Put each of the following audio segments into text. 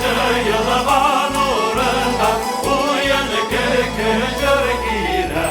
Елга нурында уен-көлке, җыр килә.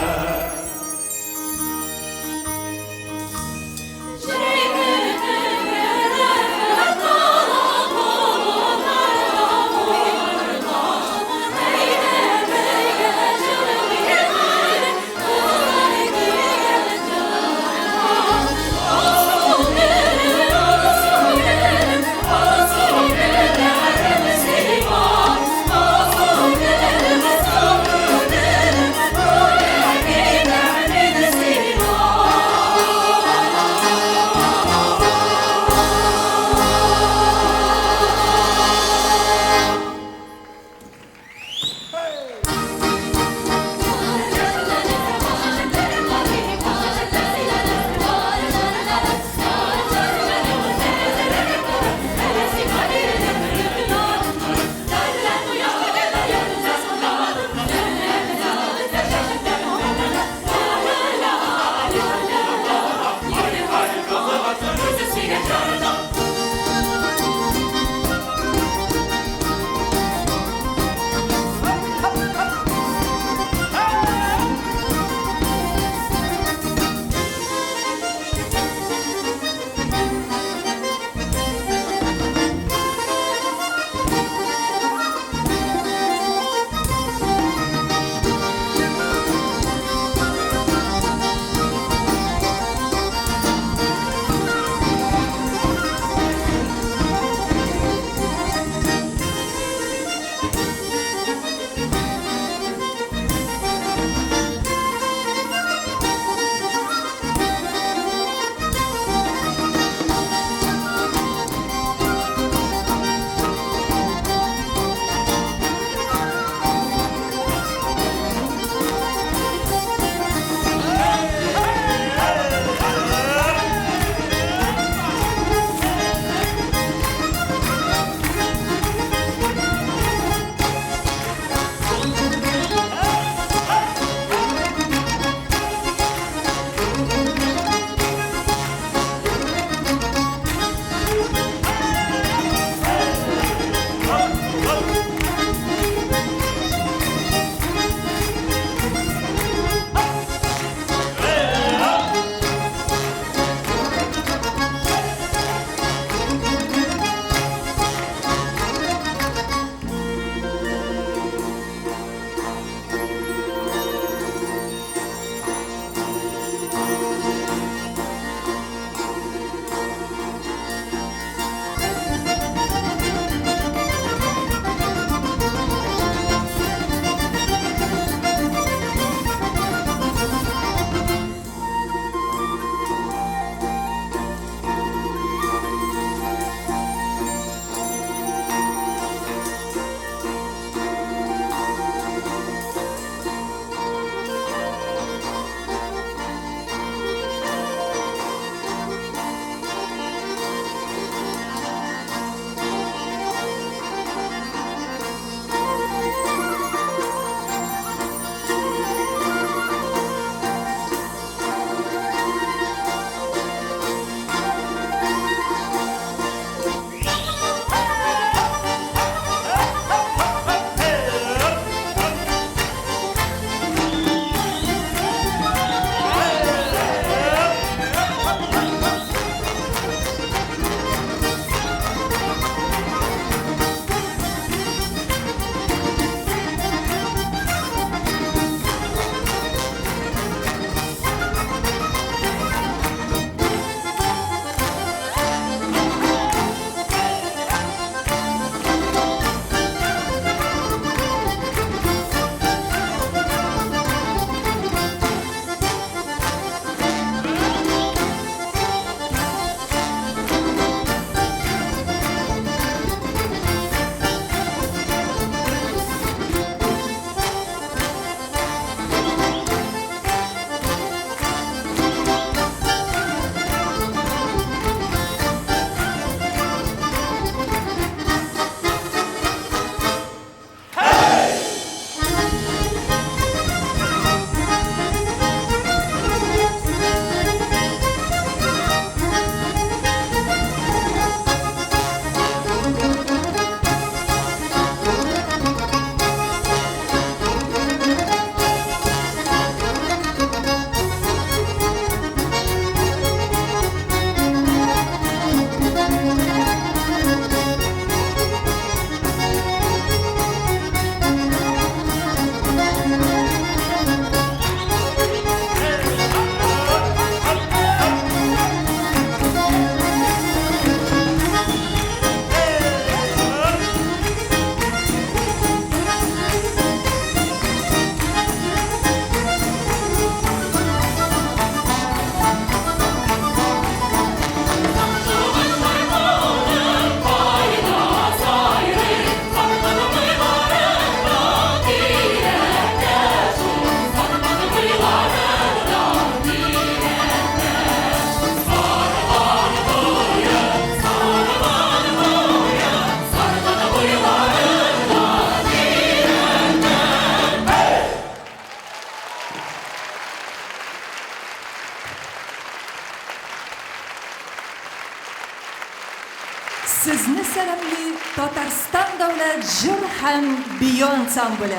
җыр һәм бию ансамбле.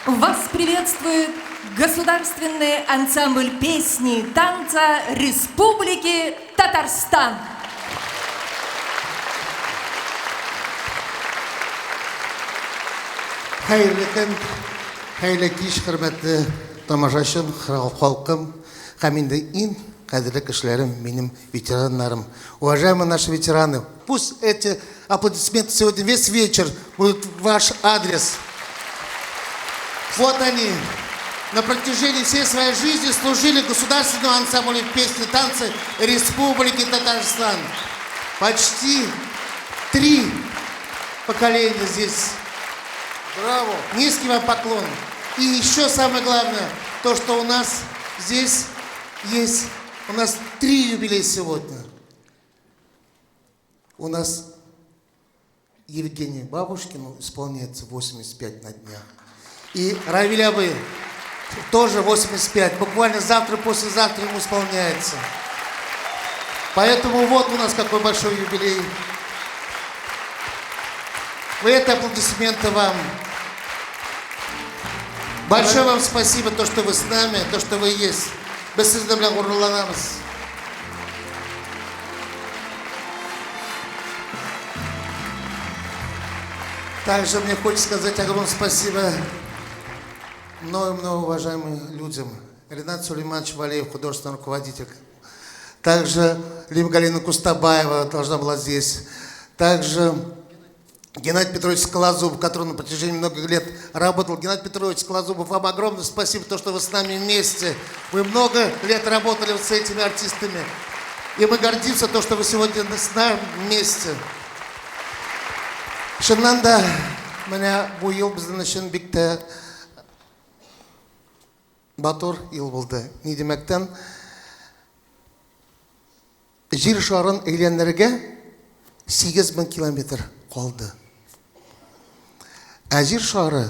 Вас приветствует Государственный ансамбль песни и танца Республики Татарстан. Хәерле көн, хәерле кич, хөрмәтле тамашачым, халкым һәм инде иң кадерле кешеләрем, минем ветераннарым. Уважаемые наши ветераны, пусть эти аплодисменты сегодня весь вечер будут в ваш адрес. Вот они, на протяжении всей своей жизни служили государственному ансамблю песни и танцы Республики Татарстан. Почти три поколения здесь. Браво! Низкий вам поклон. И еще самое главное, то, что у нас здесь есть, у нас три юбилея сегодня. У нас Евгению Бабушкину исполняется 85 на днях. И Равиль абый тоже 85. Буквально завтра, послезавтра ему исполняется. Поэтому вот у нас какой большой юбилей. Это аплодисменты вам. Большое вам спасибо, то, что вы с нами, то, что вы есть. Без сезнең белән горурланабыз. Также мне хочется сказать огромное спасибо мною-мною уважаемым людям. Ренат Сулейманович Валеев, художественный руководитель. Также Лим Галина Кустабаева должна была здесь. Также Геннадий Петрович Скалозубов, который на протяжении многих лет работал. Геннадий Петрович Скалозубов, вам огромное спасибо, то, что вы с нами вместе. Вы много лет работали с этими артистами. И мы гордимся, то, что вы сегодня с нами вместе. Чыннан да, менә бу ел безнең өчен бик тә матур ел булды. Ни димәктән, җир шарын әйләнергә 8000 километр калды. Ә җир шары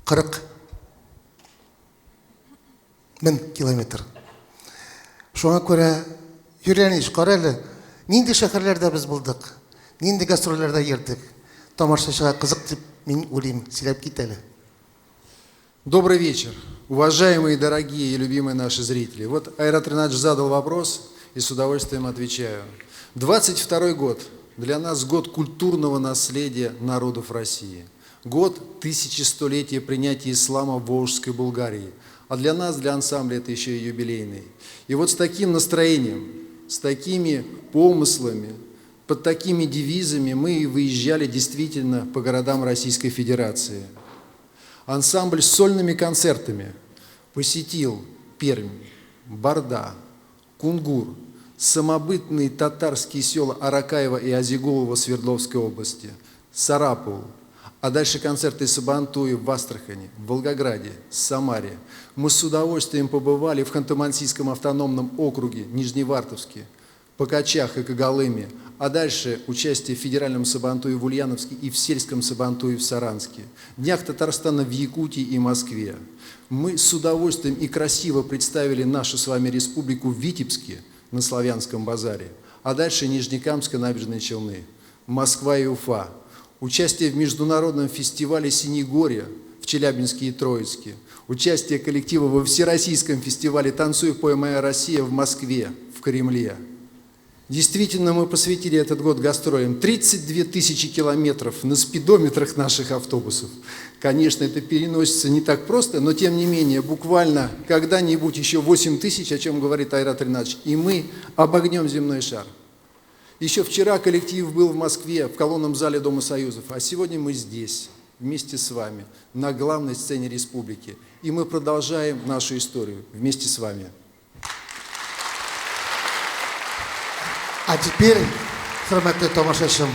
40 мең километр. Шуңа күрә, Юрий Леонидович, кара әле, нинди шәһәрләрдә без булдык, нинди гастрольләрдә йөрдек. Тамашачыга кызык дип мин уйлыйм, сөйләп кит әле. Добрый вечер, уважаемые, дорогие и любимые наши зрители. Вот Айрат Ринатович задал вопрос и с удовольствием отвечаю. 22 год для нас год культурного наследия народов России. Год 1100-летия принятия ислама в Волжской Булгарии. А для нас, для ансамбля, это еще и юбилейный. И вот с таким настроением, с такими помыслами, под такими девизами мы и выезжали действительно по городам Российской Федерации. Ансамбль с сольными концертами посетил Пермь, Барда, Кунгур, самобытные татарские села Аракаево и Азиголово Свердловской области, Сарапул, а дальше концерты Сабантуи в Астрахани, в Волгограде, Самаре. Мы с удовольствием побывали в Ханты-Мансийском автономном округе, Нижневартовске, Покачах и Когалыме, а дальше участие в федеральном Сабантуе в Ульяновске и в сельском Сабантуе в Саранске, Днях Татарстана в Якутии и Москве. Мы с удовольствием и красиво представили нашу с вами республику в Витебске на Славянском базаре, а дальше Нижнекамск и Набережные Челны, Москва и Уфа, участие в международном фестивале «Синегорье» в Челябинске и Троицке, участие коллектива во Всероссийском фестивале «Танцуй, пой, моя Россия» в Москве, в Кремле. Действительно, мы посвятили этот год гастролям. 32 тысячи километров на спидометрах наших автобусов. Конечно, это переносится не так просто, но тем не менее, буквально когда-нибудь еще 8 тысяч, о чем говорит Айрат Ринатович, и мы обогнем земной шар. Еще вчера коллектив был в Москве, в колонном зале Дома Союзов, а сегодня мы здесь, вместе с вами, на главной сцене республики. И мы продолжаем нашу историю вместе с вами. А теперь, хөрмәтле тамашачым,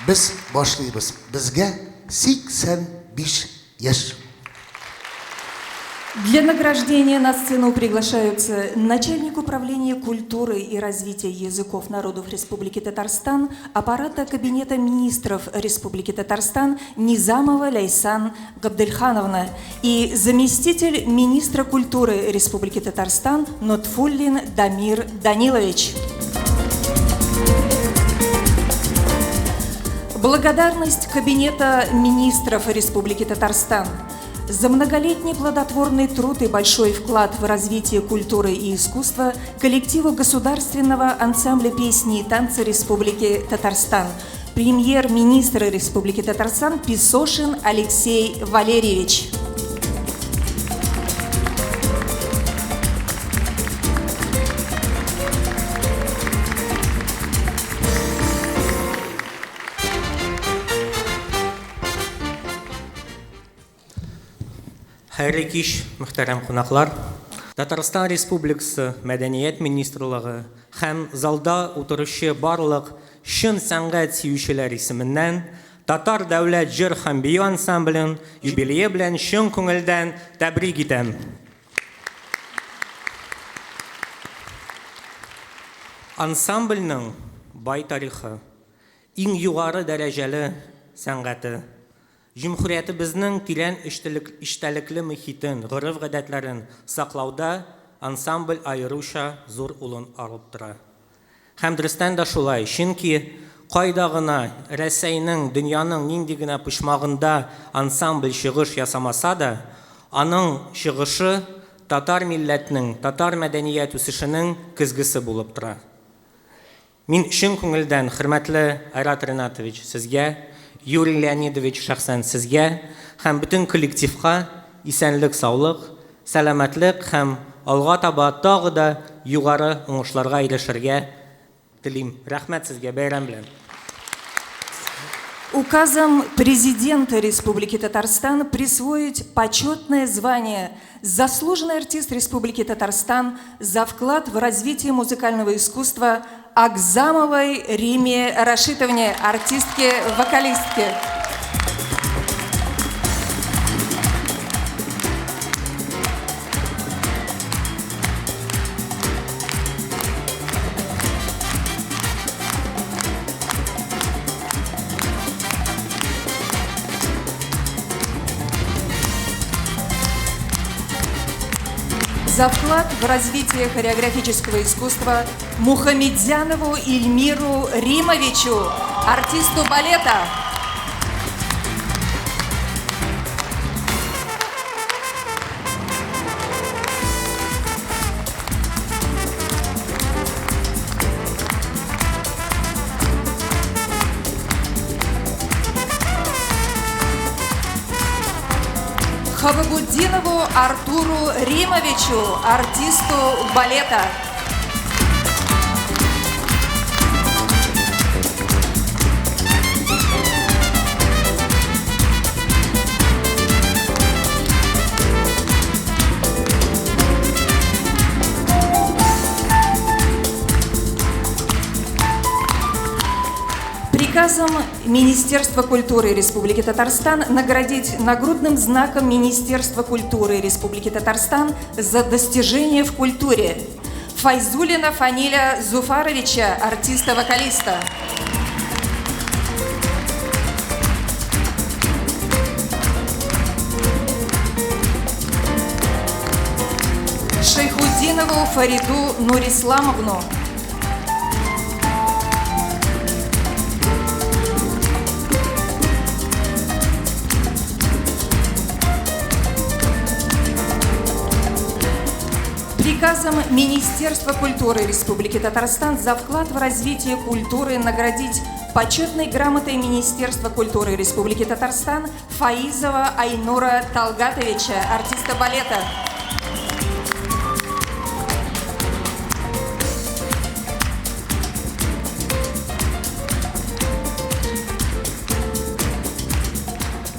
без башлыйбыз. Безгә 85 яшь. Для награждения на сцену приглашаются начальник управления культуры и развития языков народов Республики Татарстан, аппарата Кабинета министров Республики Татарстан Низамова Ляйсан Габдельхановна и заместитель министра культуры Республики Татарстан Нотфуллин Дамир Данилович. Благодарность Кабинета министров Республики Татарстан за многолетний плодотворный труд и большой вклад в развитие культуры и искусства коллективу Государственного ансамбля песни и танца Республики Татарстан. Премьер-министр Республики Татарстан Песошин Алексей Валерьевич. Хәерле кич, мөхтәрәм кунаклар. Татарстан Республикасы Мәдәният министрлыгы һәм залда утыручы барлык чын сәнгать сөючеләр исеменнән Татар дәүләт җыр һәм бию ансамблен юбилее белән чын күңелдән тәбрик итәм. Ансамбльнең бай тарихы, иң югары дәрәҗәле сәнгате, җөмһүриятебезнең тирән эчтәлекле мөхитен, гореф-гадәтләрен саклауда ансамбль аеруча зур урын алып тора. Һәм дөрестән дә шулай, чөнки кайда гына Рәсәйнең, дөньяның нинди генә почмагында ансамбль чыгыш ясамаса да, аның чыгышы татар милләтнең, татар мәдәният үсешенең көзгесе булып тора. Мин чын күңелдән, хөрмәтле Айрат Ринатович, сезгә, Юрий Леонидович, шәхсән сезгә һәм бөтен коллективка исәнлек-саулык, сәламәтлек һәм алга таба тагы да югары уңышларга ирешергә телим. Рәхмәт сезгә, бәйрәм белән! Указом президента Республики Татарстан присвоить почетное звание «Заслуженный артист Республики Татарстан» за вклад в развитие музыкального искусства Агзамовой Риме Рашитовне, артистке-вокалистке. За вклад в развитие хореографического искусства Мухамедзянову Ильмиру Римовичу, артисту балета. Хабабутдинову Артуру Римовичу, артисту балета. Приказом Министерства культуры Республики Татарстан наградить нагрудным знаком Министерства культуры Республики Татарстан за достижения в культуре Файзулина Фаниля Зуфаровича, артиста-вокалиста. Шайхутдинову Фариду Нурисламовну. Приказом Министерства культуры Республики Татарстан за вклад в развитие культуры наградить почетной грамотой Министерства культуры Республики Татарстан Фаизова Айнура Талгатовича, артиста балета.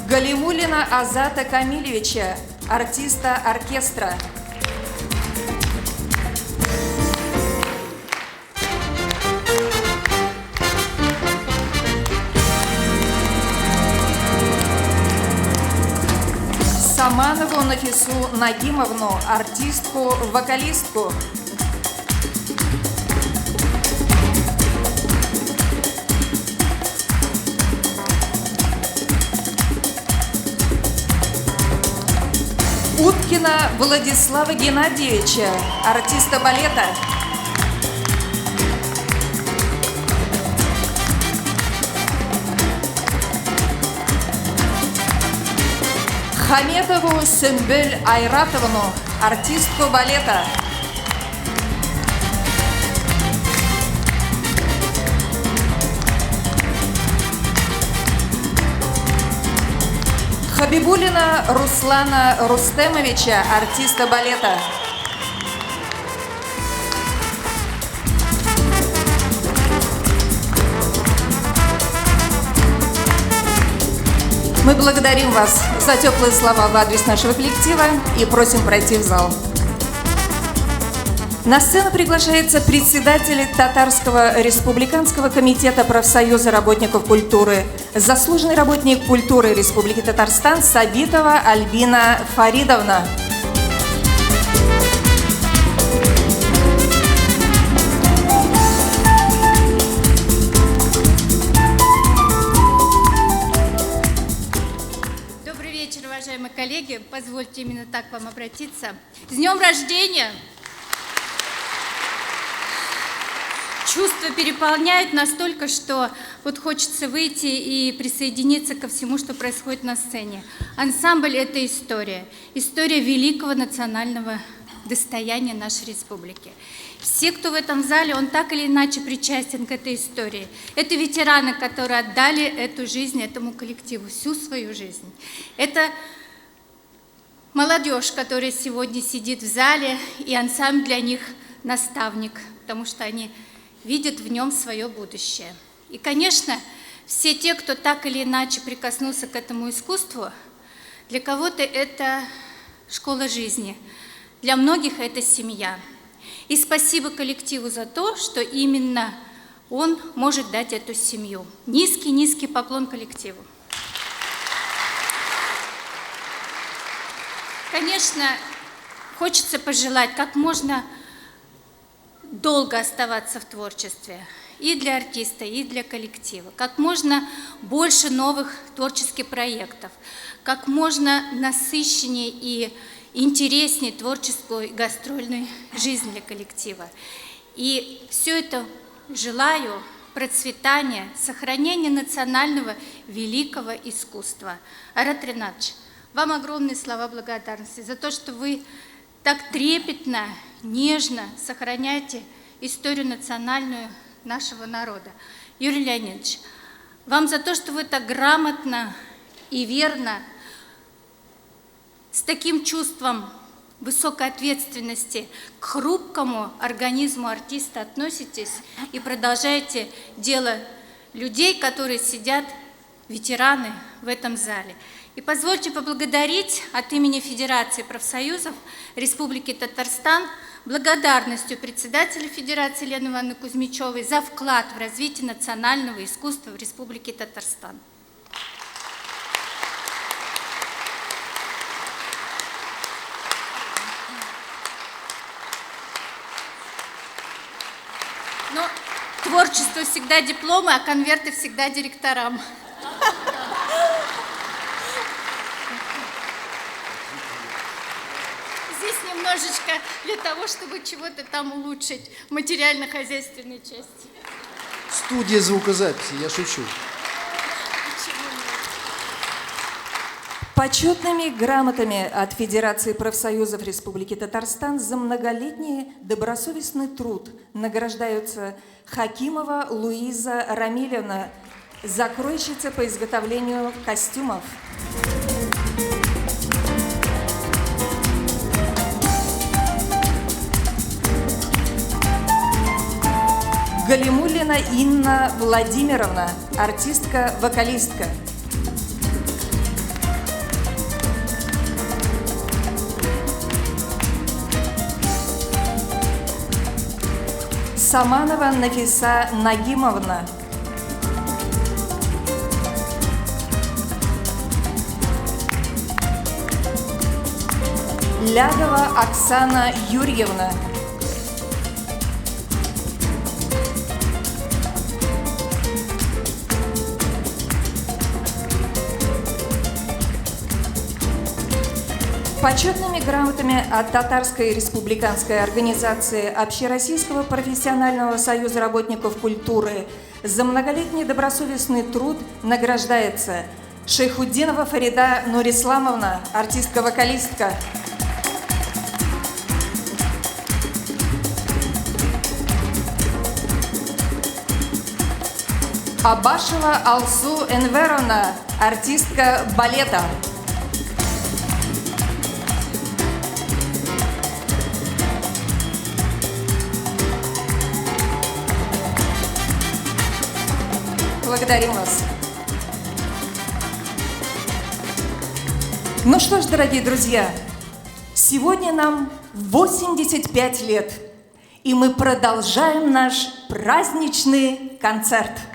Галимуллина Азата Камилевича, артиста оркестра. Саманову Нафису Нагимовну, артистку, вокалистку. Уткина Владислава Геннадьевича, артиста балета. Хаметову Сымбель Айратовну, артистку балета. Хабибулина Руслана Рустемовича, артиста балета. Мы благодарим вас за теплые слова в адрес нашего коллектива и просим пройти в зал. На сцену приглашается председатель Татарского республиканского комитета профсоюза работников культуры, заслуженный работник культуры Республики Татарстан Сабитова Альбина Фаридовна. Добрый вечер, уважаемые коллеги. Позвольте именно так к вам обратиться. С днем рождения! Чувства переполняют настолько, что вот хочется выйти и присоединиться ко всему, что происходит на сцене. Ансамбль – это история. История великого национального достояния нашей республики. Все, кто в этом зале, он так или иначе причастен к этой истории. Это ветераны, которые отдали эту жизнь этому коллективу, всю свою жизнь. Это молодежь, которая сегодня сидит в зале, и ансамбль для них наставник, потому что они видят в нем свое будущее. И, конечно, все те, кто так или иначе прикоснулся к этому искусству, для кого-то это школа жизни, для многих это семья. И спасибо коллективу за то, что именно он может дать эту семью. Низкий-низкий поклон коллективу. Конечно, хочется пожелать как можно долго оставаться в творчестве и для артиста, и для коллектива. Как можно больше новых творческих проектов, как можно насыщеннее и интереснее творческую и гастрольную жизнь для коллектива. И все это желаю процветания, сохранения национального великого искусства. Айрат Ринатович, вам огромные слова благодарности за то, что вы так трепетно, нежно сохраняете историю национальную нашего народа. Юрий Леонидович, вам за то, что вы так грамотно и верно, с таким чувством высокой ответственности к хрупкому организму артиста относитесь и продолжаете дело людей, которые сидят, ветераны, в этом зале. И позвольте поблагодарить от имени Федерации профсоюзов Республики Татарстан благодарностью председателя Федерации Елены Ивановны Кузьмичевой за вклад в развитие национального искусства в Республике Татарстан. Но творчество всегда дипломы, а конверты всегда директорам. Здесь немножечко для того, чтобы чего-то там улучшить материально-хозяйственной части. Студия звукозаписи, я шучу. Почетными грамотами от Федерации профсоюзов Республики Татарстан за многолетний добросовестный труд награждаются Хакимова Луиза Рамилевна, закройщица по изготовлению костюмов. Галимуллина Инна Владимировна, артистка-вокалистка. Саманова Нафиса Нагимовна. Лядова Оксана Юрьевна. Почетными грамотами от Татарской республиканской организации Общероссийского профессионального союза работников культуры за многолетний добросовестный труд награждается Шейхутдинова Фарида Нурисламовна, артистка-вокалистка. Абашева Алсу Энверовна, артистка балета. Благодарим вас. Ну что ж, дорогие друзья, сегодня нам 85 лет, и мы продолжаем наш праздничный концерт. Kar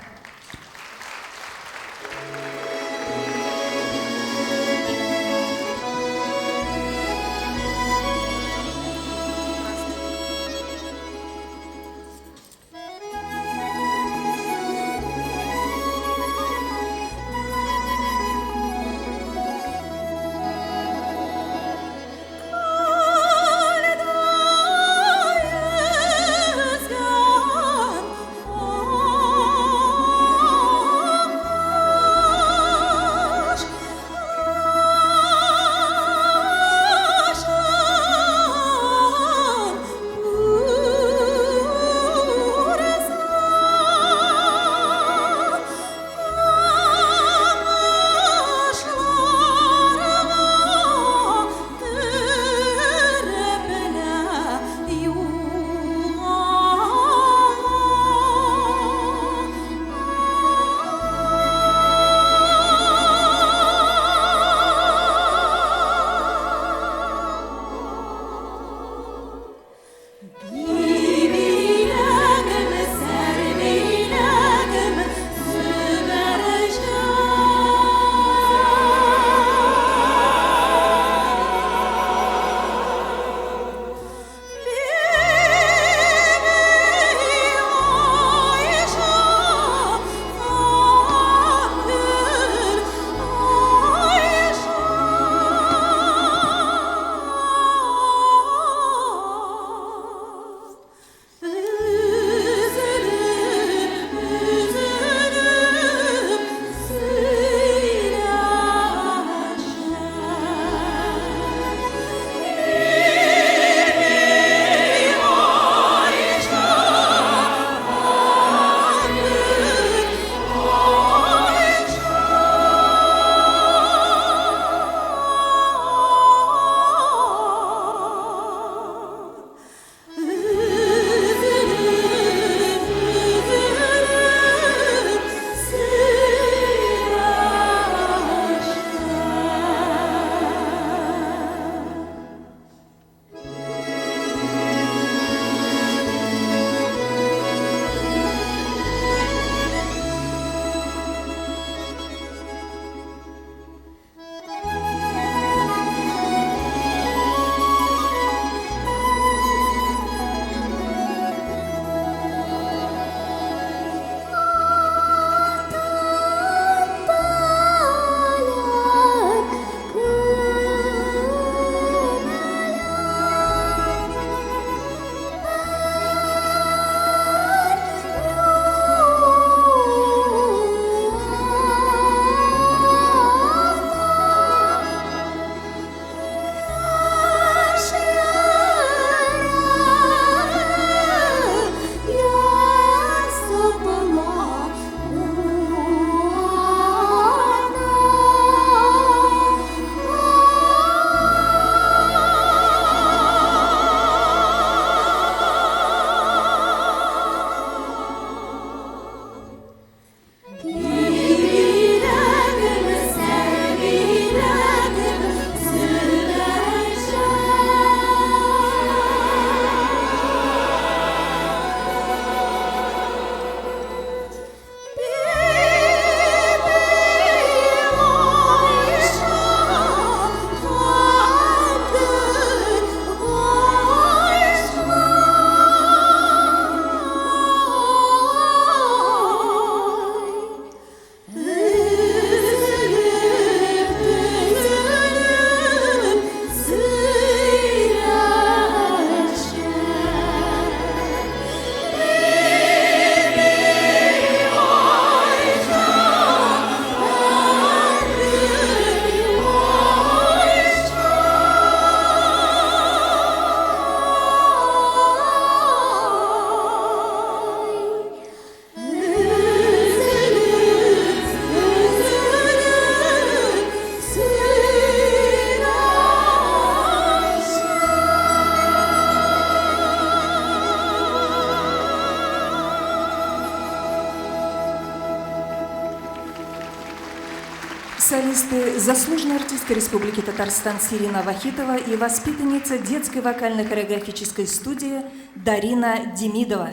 Солисты, заслуженная артистка Республики Татарстан Сирина Вахитова и воспитанница детской вокально-хореографической студии Дарина Демидова.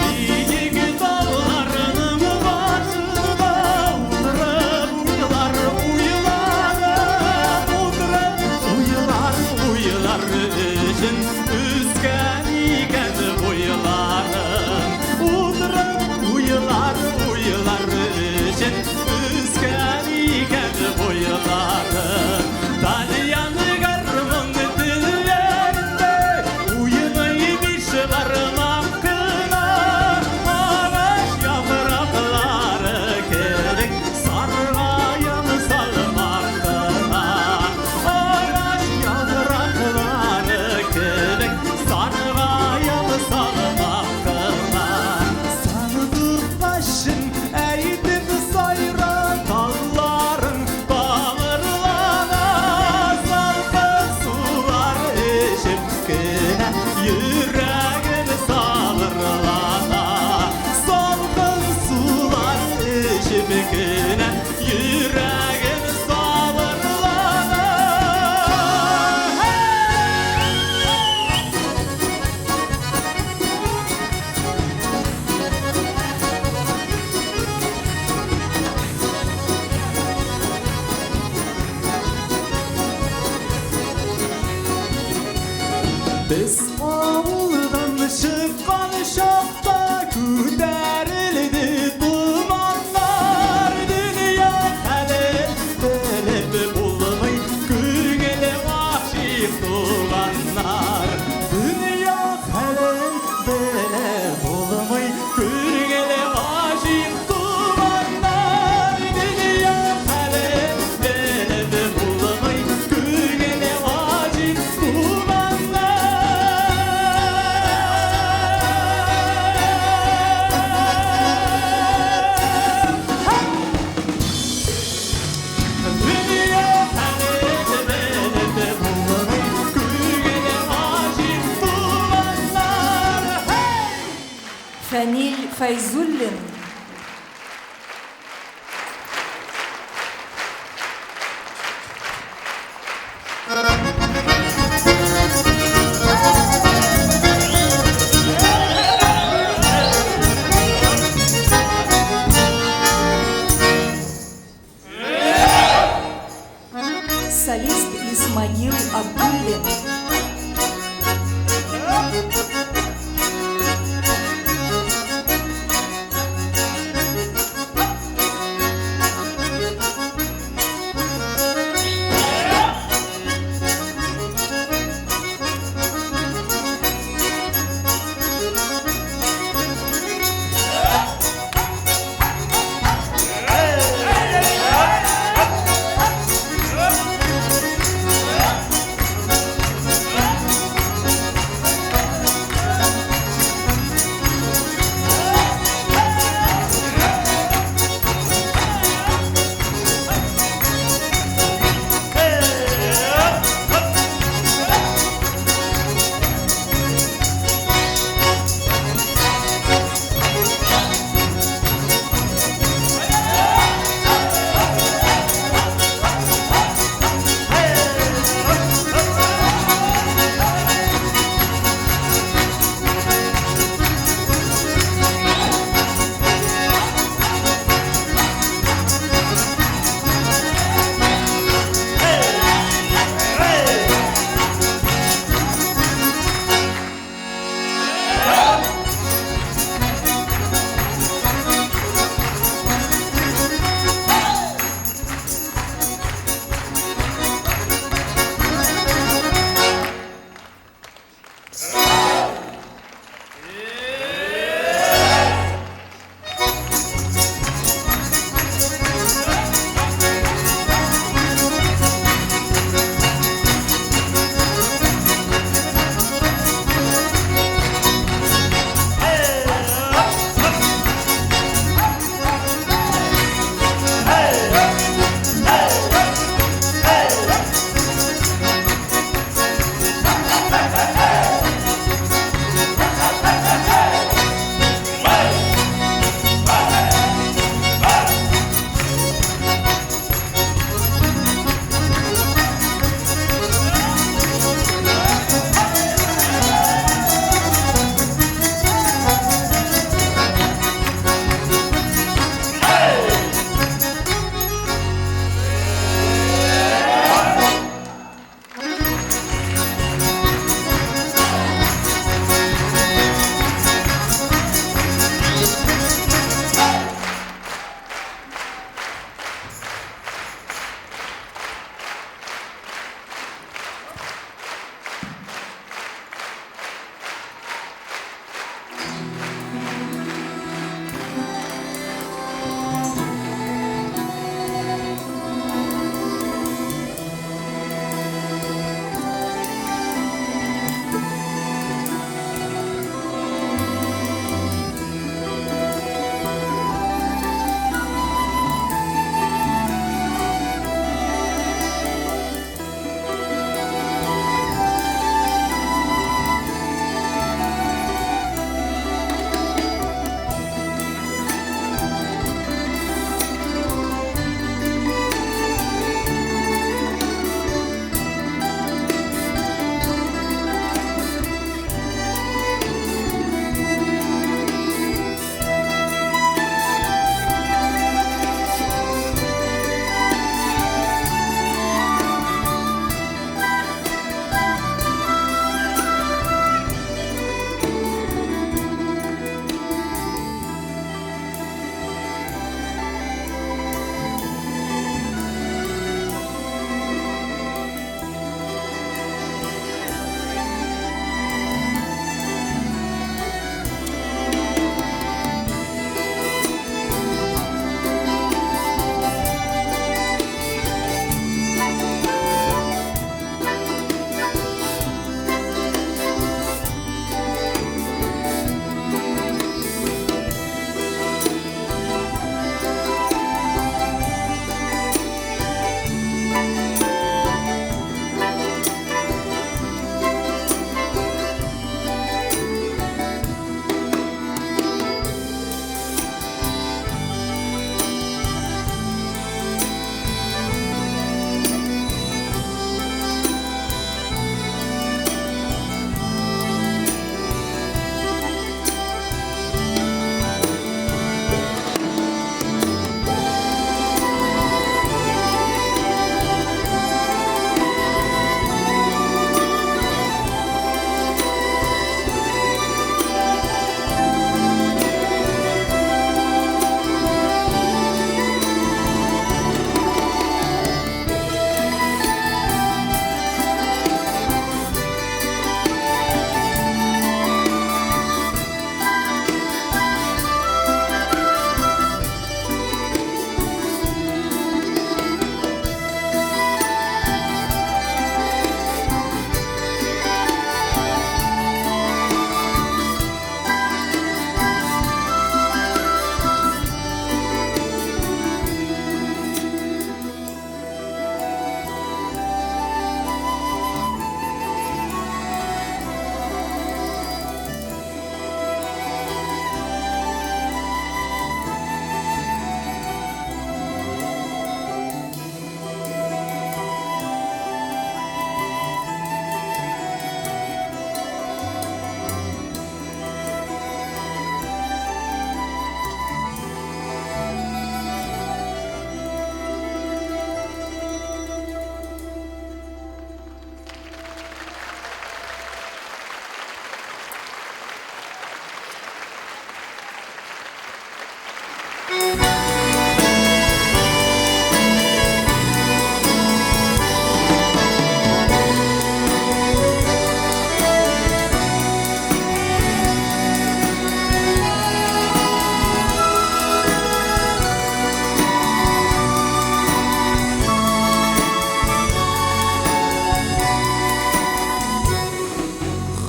Биек тауларның башында утырып уйлар уйладым, утырып уйлар уйлар өчен үскән икән буйларым. Утырып уйлар уйлар өчен үскән икән буйларым. Тальян гармун телләрендә уйный биш бармак кына, агач яфраклары кебек саргаям салмак кына. Агач яфраклары кебек саргаям салмак кына. Сандугачым әйтеп сайра, талларың тамырлана, салкын сулар эчеп кенә йөрәгем сабырлана. Салкын сулар эчеп кенә йөрәгем сабырлана. Без авылдан чыккан чакта күтәрелде томаннар, дөнья хәлен белеп булмый, күңел гашыйк туганнар. Дөнья хәлен белеп булмый, күңел гашыйк туганнар. Дөнья хәлен белеп булмый, күңел гашыйк туганнар. Дөнья хәлен белеп булмый, күңел гашыйк туганнар. Hey! Фаниль Файзуллин. Солист Исмагил Абдуллин.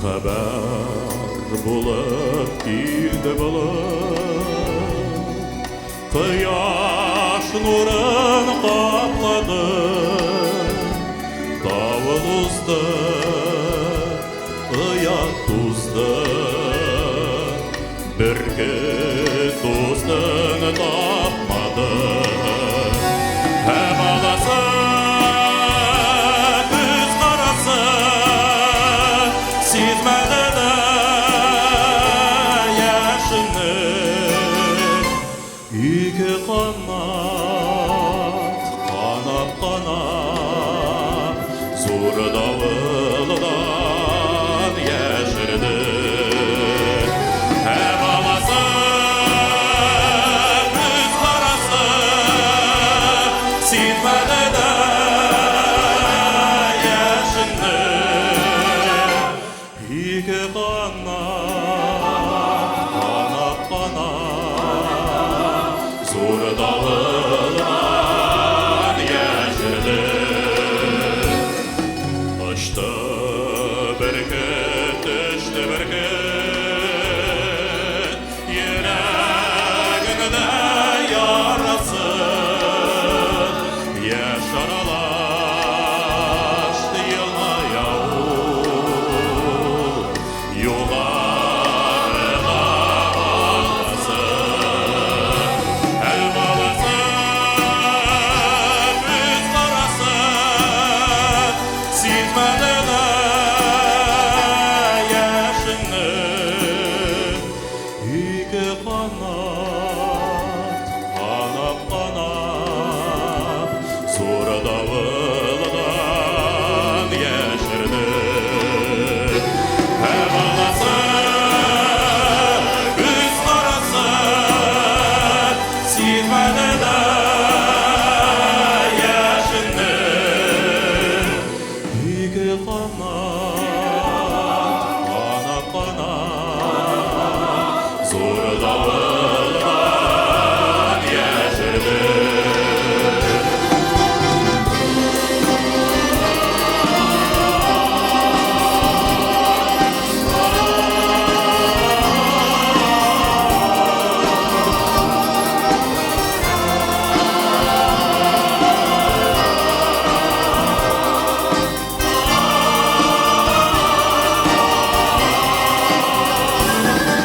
Хәбәр булып килде болыт, Кояш нурын каплады. Давыл узды, оят тузды, Бөркет дустын тапмады. Һәм аласы күз карасы сизмәде дә яшенне. Ике канат канап-канап зур давылдан яшерде. Һәм аласы күз карасы сизмәде дә яшенне. Ике канат канап-канап зур давылдан яшерде. Очты бөркет, төште бөркет, Йөрәгеңдә ярасы. Яшь аралаш елмая ул, Югарыга баласы. Һәм аласы күз карасы сизмәде дә яшенне. Ике канат канап-канап зур давылдан яшерде. Һәм аласы күз карасы сизмәде дә яшенне. Ике канат канап-канап зур давылдан яшерде.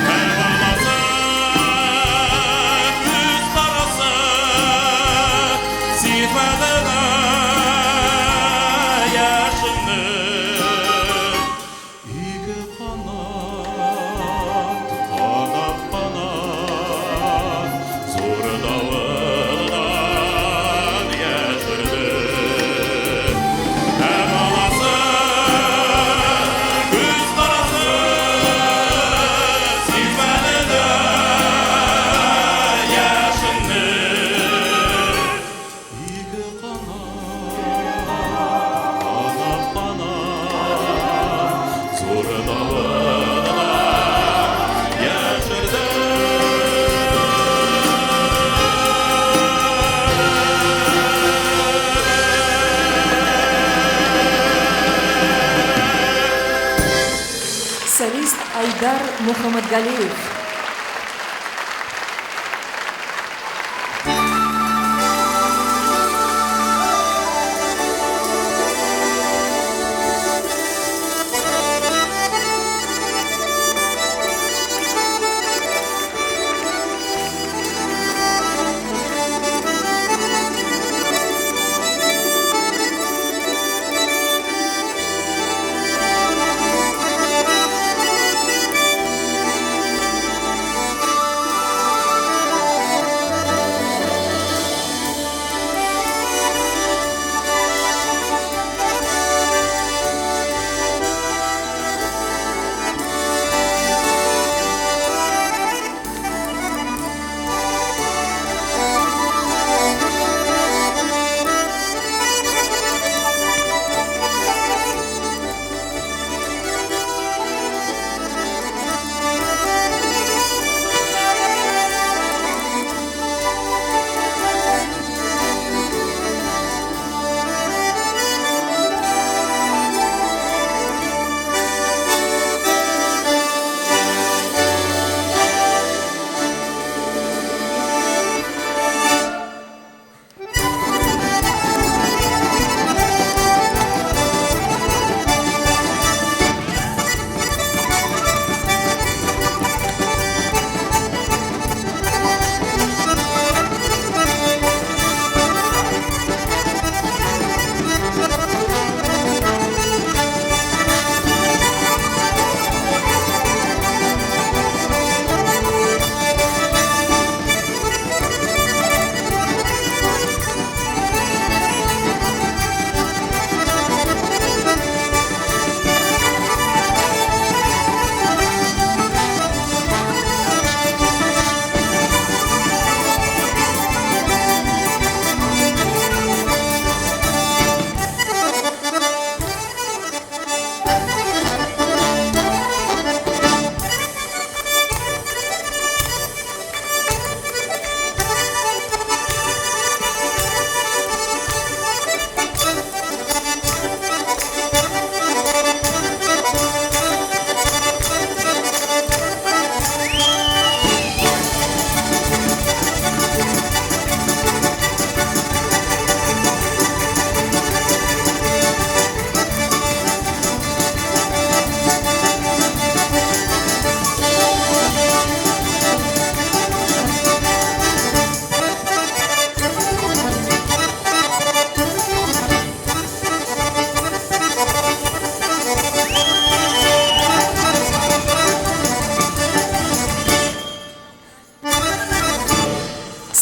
Һәм аласы күз карасы сизмәде дә яшенне. Ике канат канап-канап зур давылдан яшерде. Һәм аласы күз карасы сизмәде дә яшенне. Ике канат канап-канап зур давылдан яшерде. Солист Айдар Мухаммадгалиев.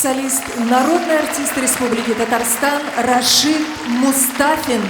Солист, народный артист Республики Татарстан Рашид Мустафин.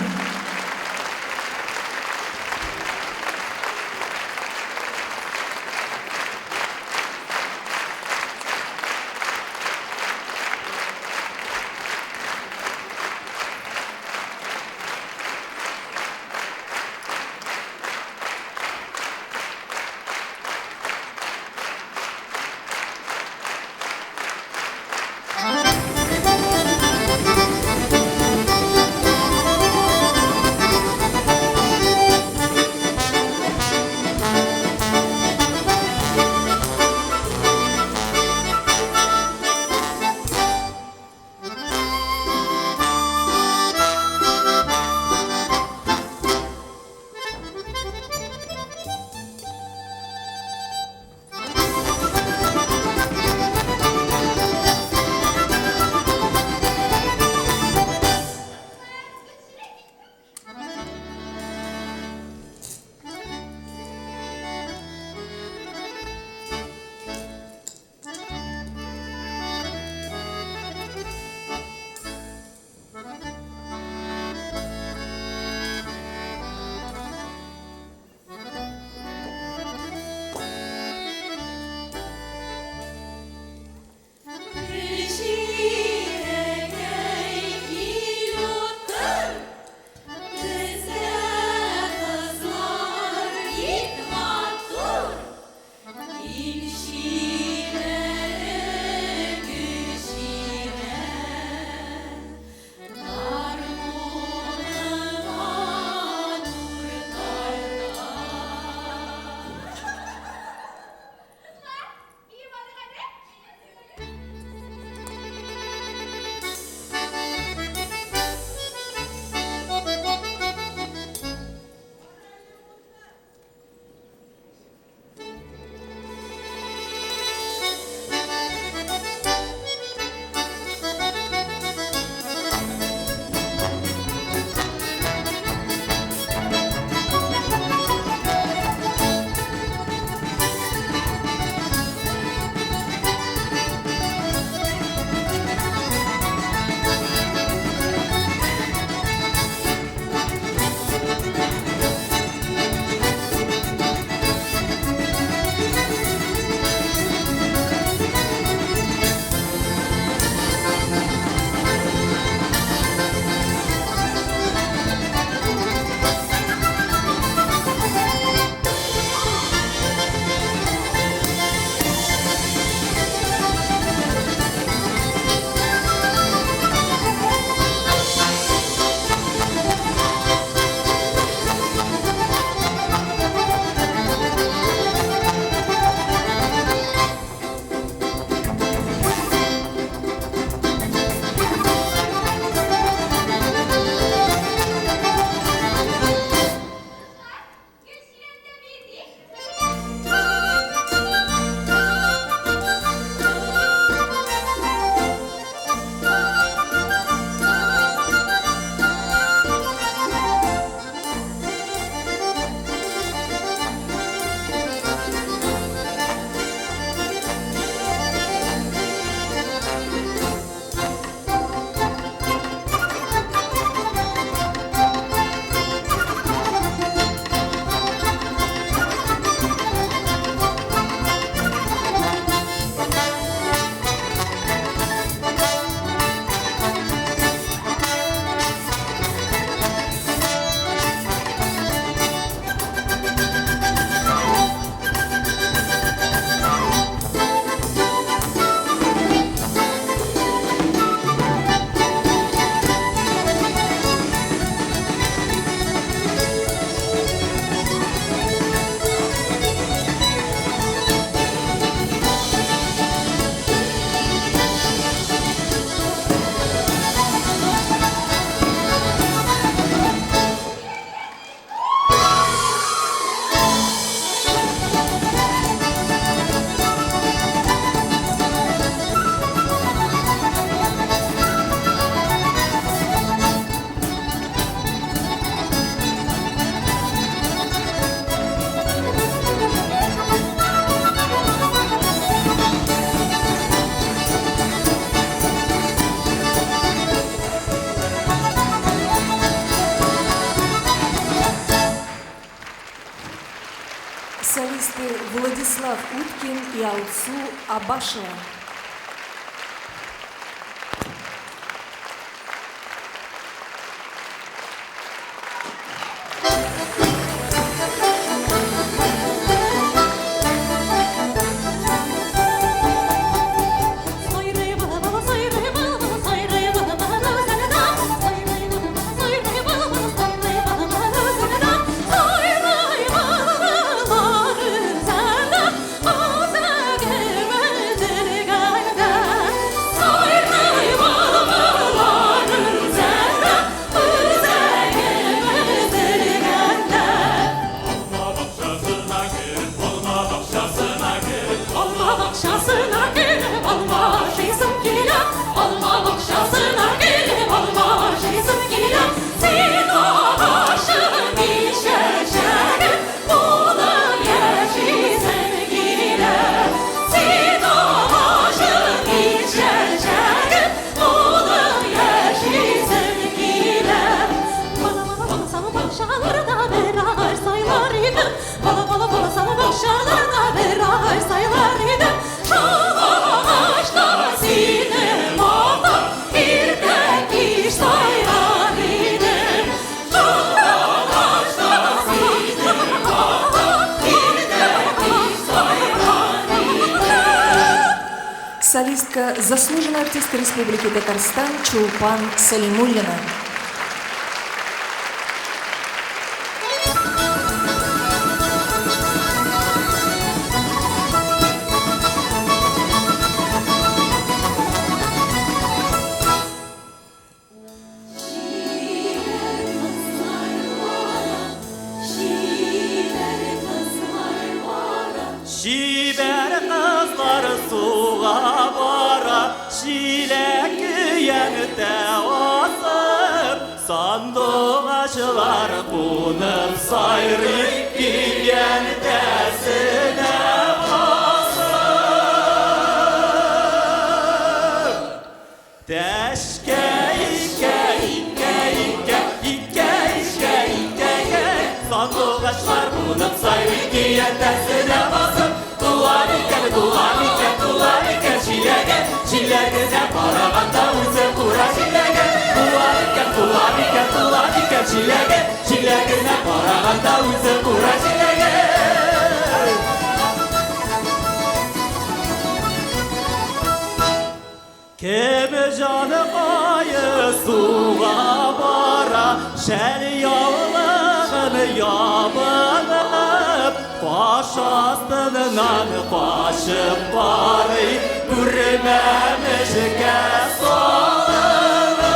Солисты Владислав Уткин и Алсу Абашева. Солистка, заслуженная артистка Республики Татарстан Чулпан Салимуллина. Чибәр кызлар суга бара, чиләк көянтә асып, сандугачлар кунып сайрый көянтәсенә басып. Тәшкә икә, икә, икә, икә, икә, икә, икә, сандугачлар кунып сайрый көянтәсенә басып. Туар икән, туар икән, туар икән чиләге, чиләгенә караганда үзе кура җиләге. Туар икән, туар икән, туар икән чиләге, чиләгенә караганда үзе кура җиләге. Кем җаныкае суга бара, шәл яулыгын ябынып, каш астыннан качып карый, күрмәмешкә салынып.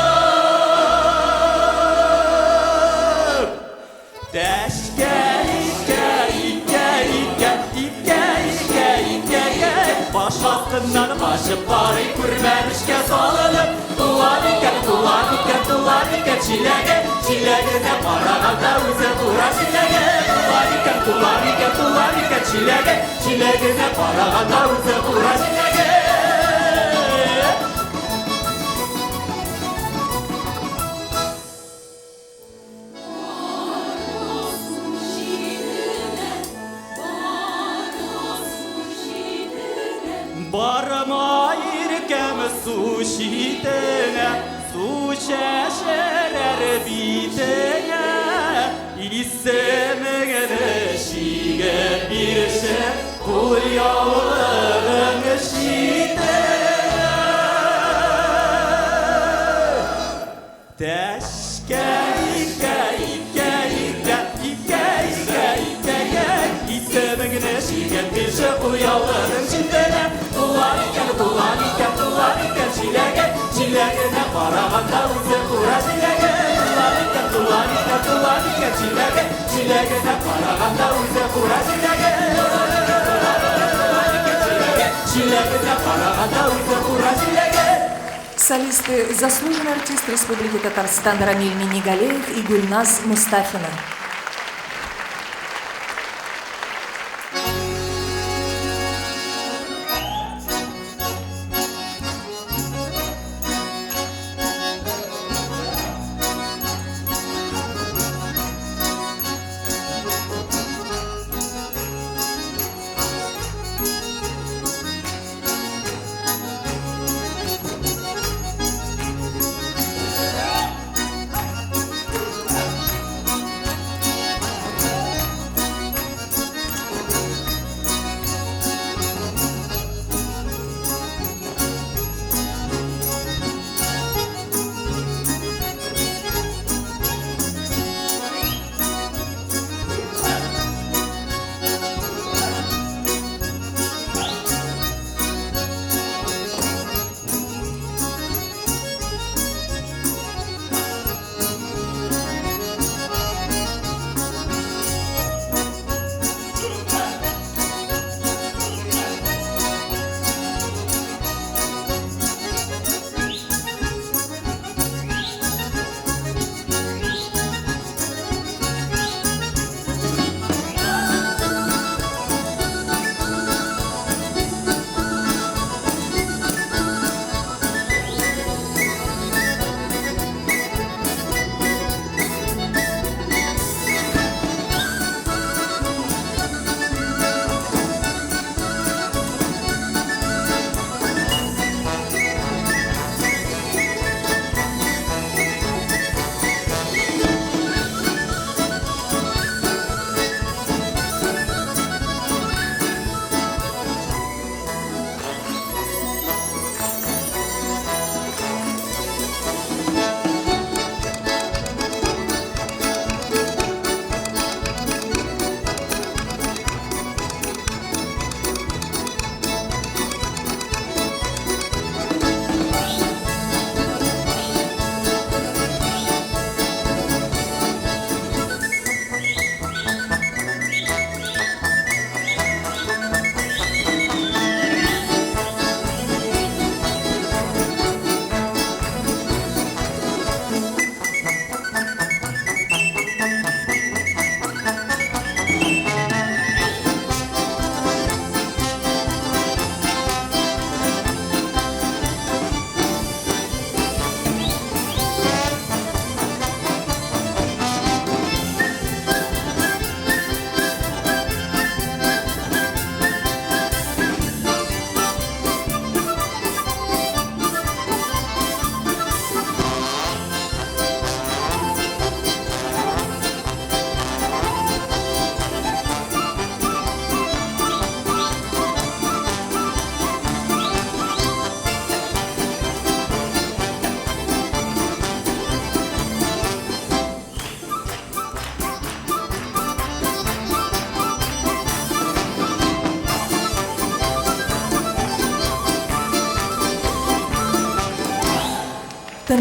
Тәшкә икә, икә, икә, икә, икә, икә, икә, баш астыннан качып карый, күрмәмешкә салынып. Туар икән, туар икән, туар икән чиләге, чиләгенә караганда үзе кура җиләге. Туар икән, туар икән, туар икән чиләге, чиләгенә караганда үзе кура җиләге. Барма иркәм су читенә, су чәчәләр битенә, исемеңне чигеп бирше кулъяулыгың читенә. Тәшкә икә, икә, икә, икә, икә, икә, икә, исемеңне чигеп бирше кулъяулыгың читенә. Туар икән, туар икән, туар икән чиләге, чиләгенә караганда үзе кура җиләге. Туар икән, туар икән, туар икән чиләге, чиләгенә караганда үзе кура җиләге. Чиләгенә караганда үзе кура җиләге. Солисты заслуженный артист Республики Татарстан Рамиль Минигалеев и Гульназ Мустафина.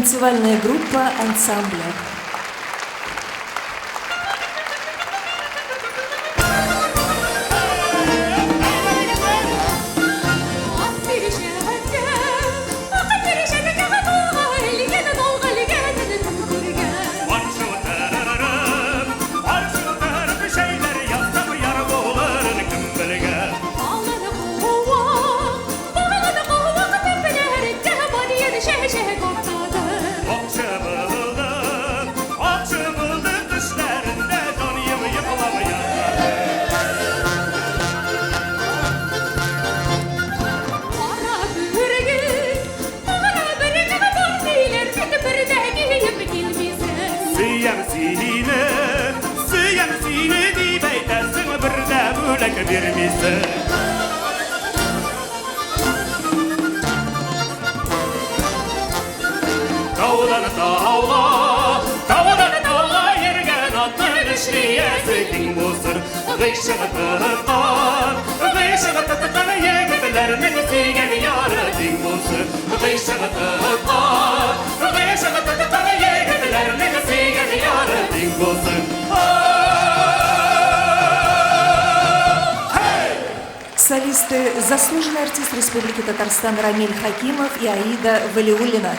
Танцевальная группа ансамбля. Солисты – заслуженный артист Республики Татарстан Рамиль Хакимов и Аида Валиуллина.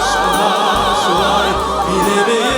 Aşkına şulay, bile bir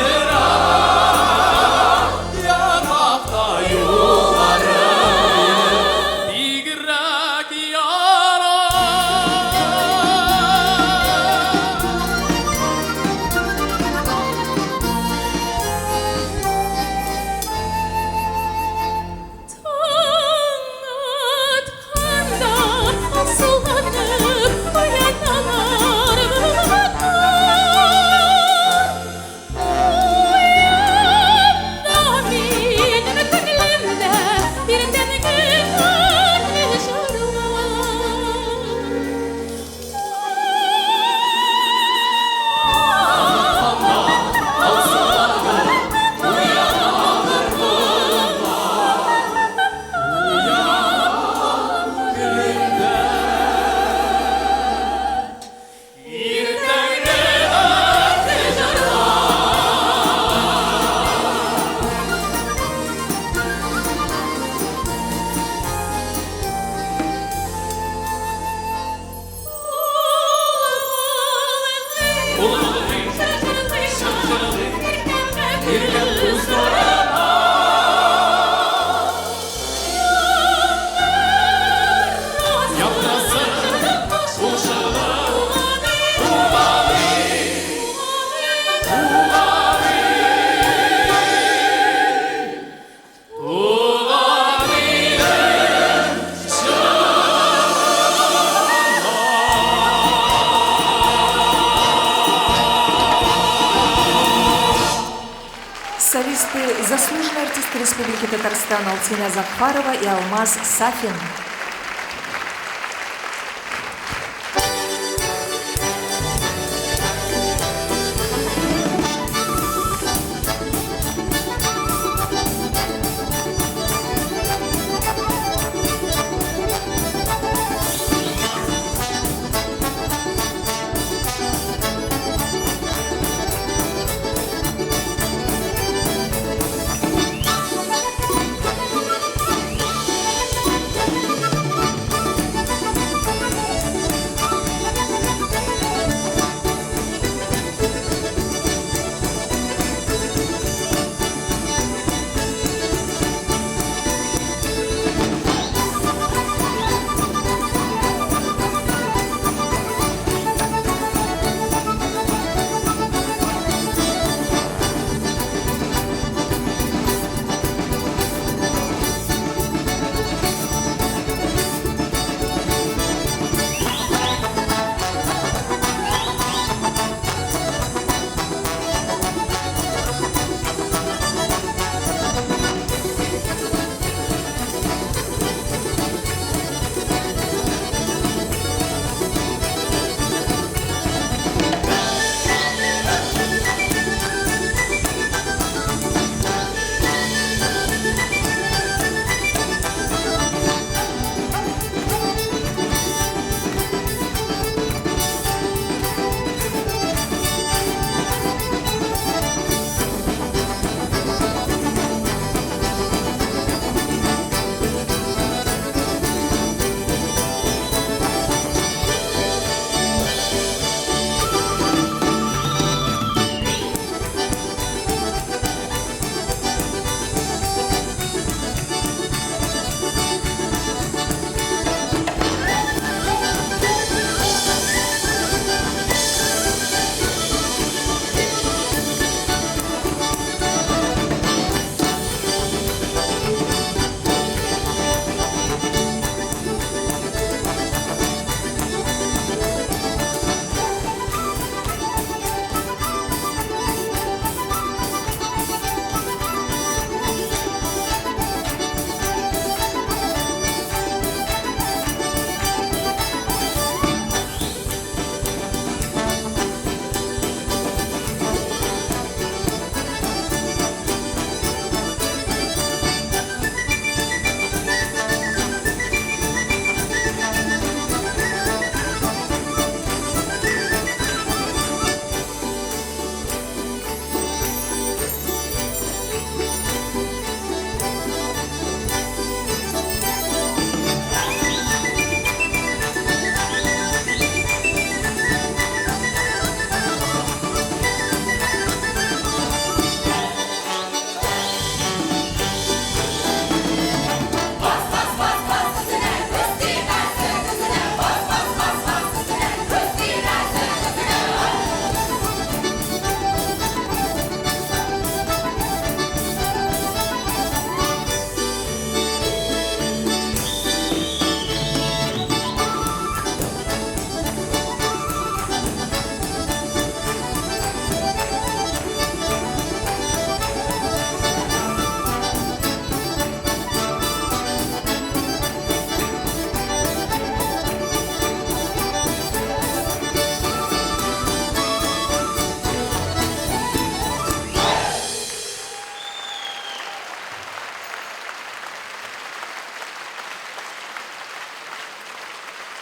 Солисты – заслуженные артисты Республики Татарстан Алтина Захарова и Алмаз Сафин.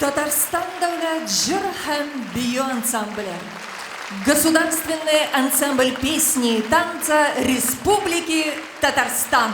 Татарстан дәүләт җыр һәм бию ансамбле. Государственный ансамбль песни и танца Республики Татарстан.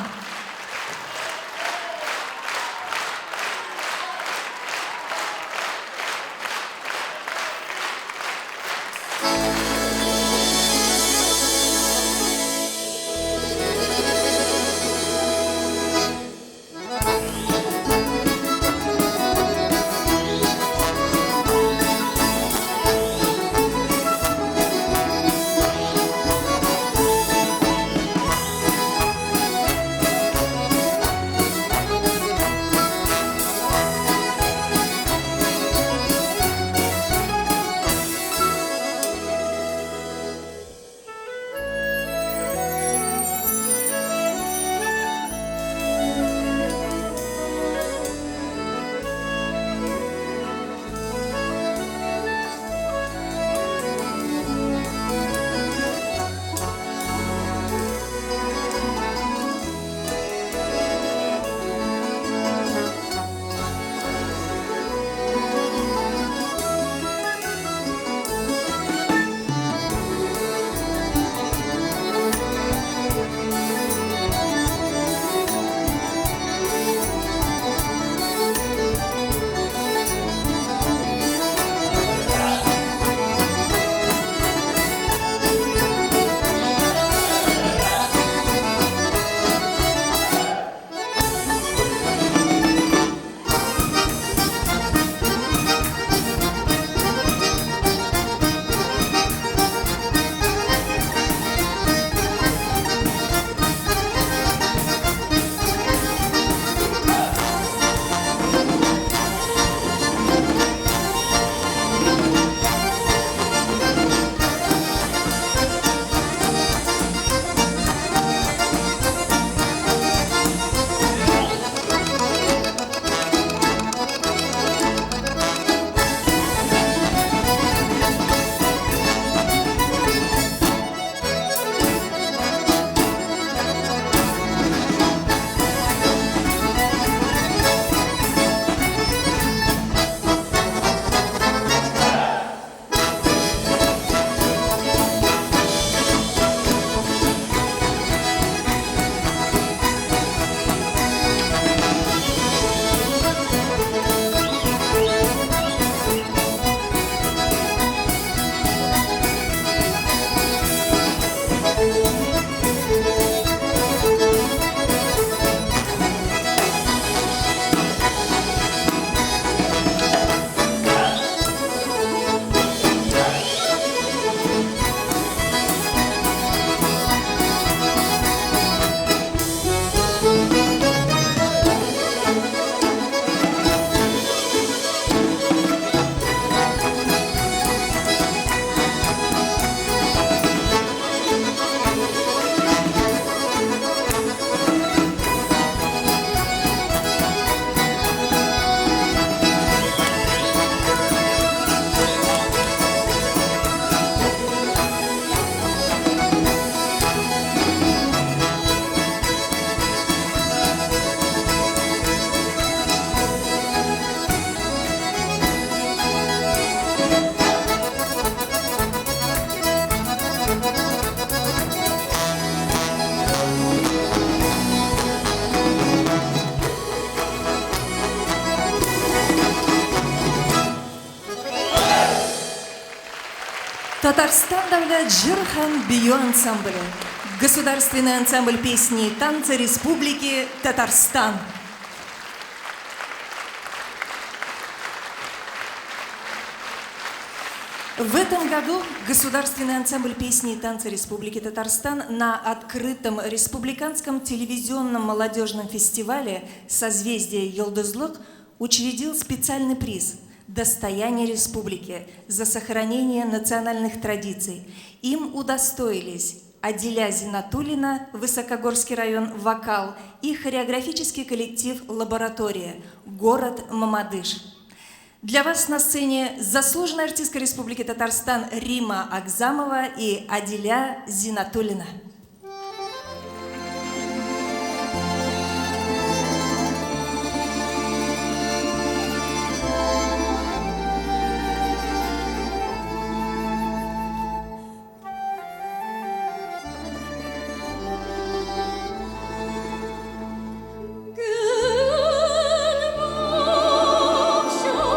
Татарстан дәүләт җыр һәм бию ансамбле. Государственный ансамбль песни и танца Республики Татарстан. В этом году Государственный ансамбль песни и танца Республики Татарстан на открытом республиканском телевизионном молодежном фестивале «Созвездие Йолдызлык» учредил специальный приз «Достояние Республики» за сохранение национальных традиций. Им удостоились Аделя Зинатуллина, Высокогорский район, вокал, и хореографический коллектив «Лаборатория», город Мамадыш. Для вас на сцене заслуженная артистка Республики Татарстан Рима Агзамова и Аделя Зинатуллина. Гөл бакча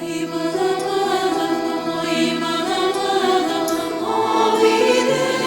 Ай, балам, балам, ай, балам, балам, ак иделнең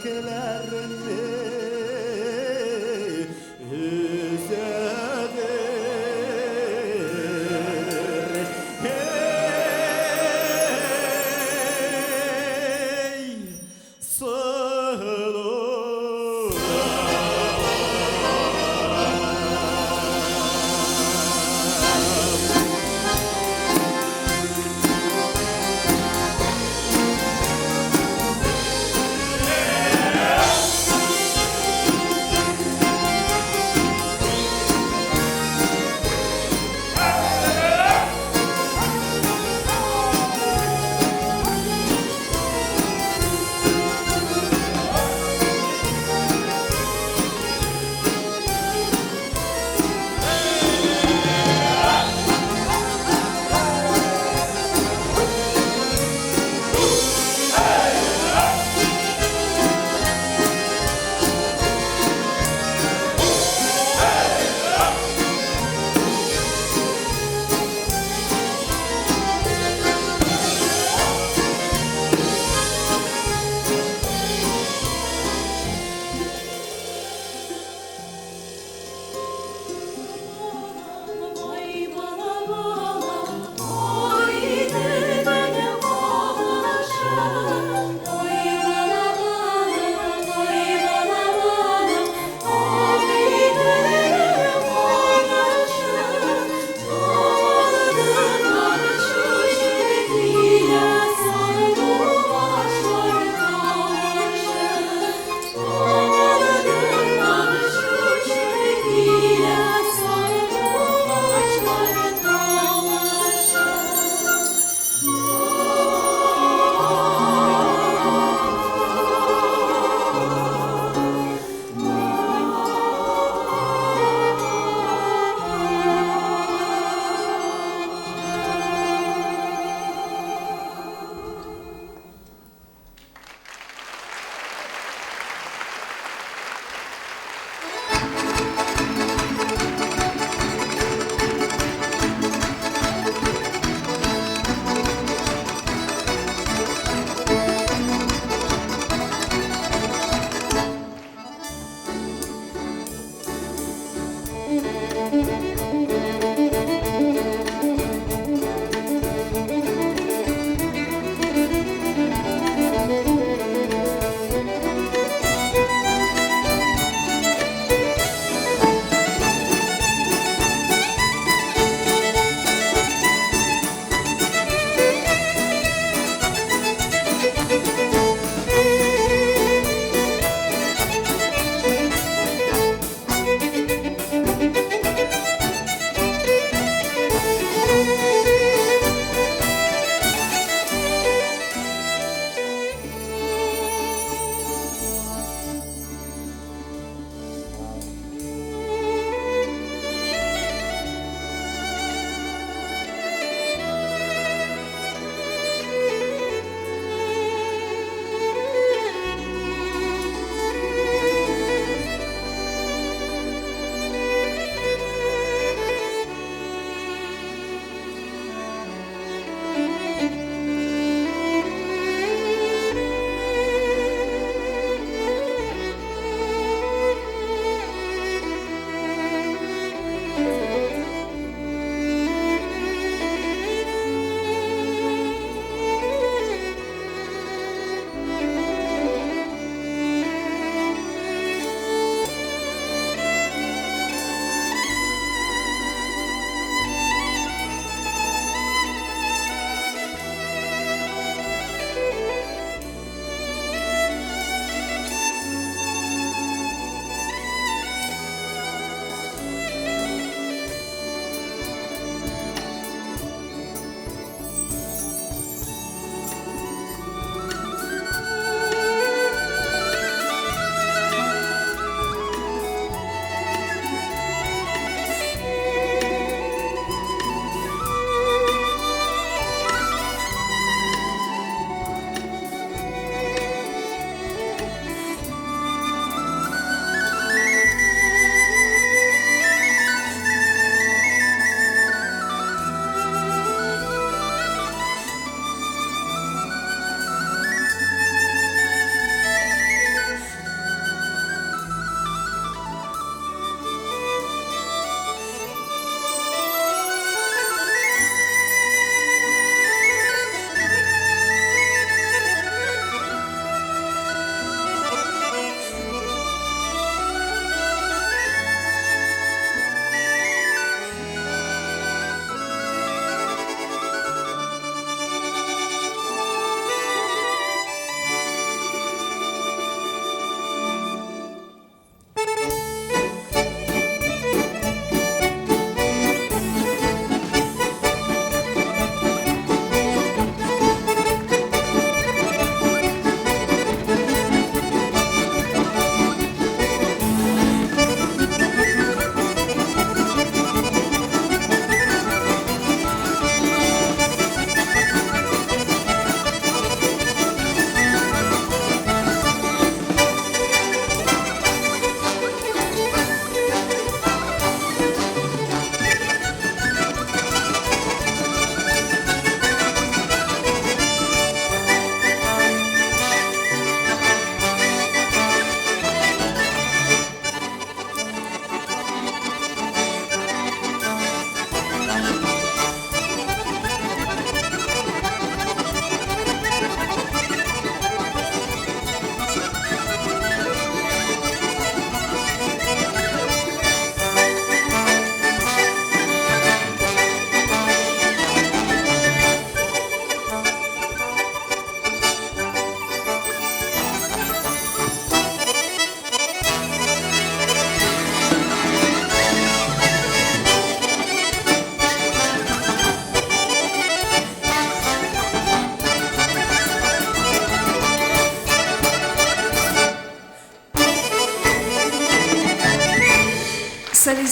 Чәчәкләрне өзәдер. Эй, сылу!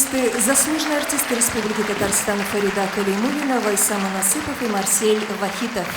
Солисты: заслуженная артистка Республики Татарстан Фарида Калимуллина, Вайса Монасыпов и Марсель Вахитов.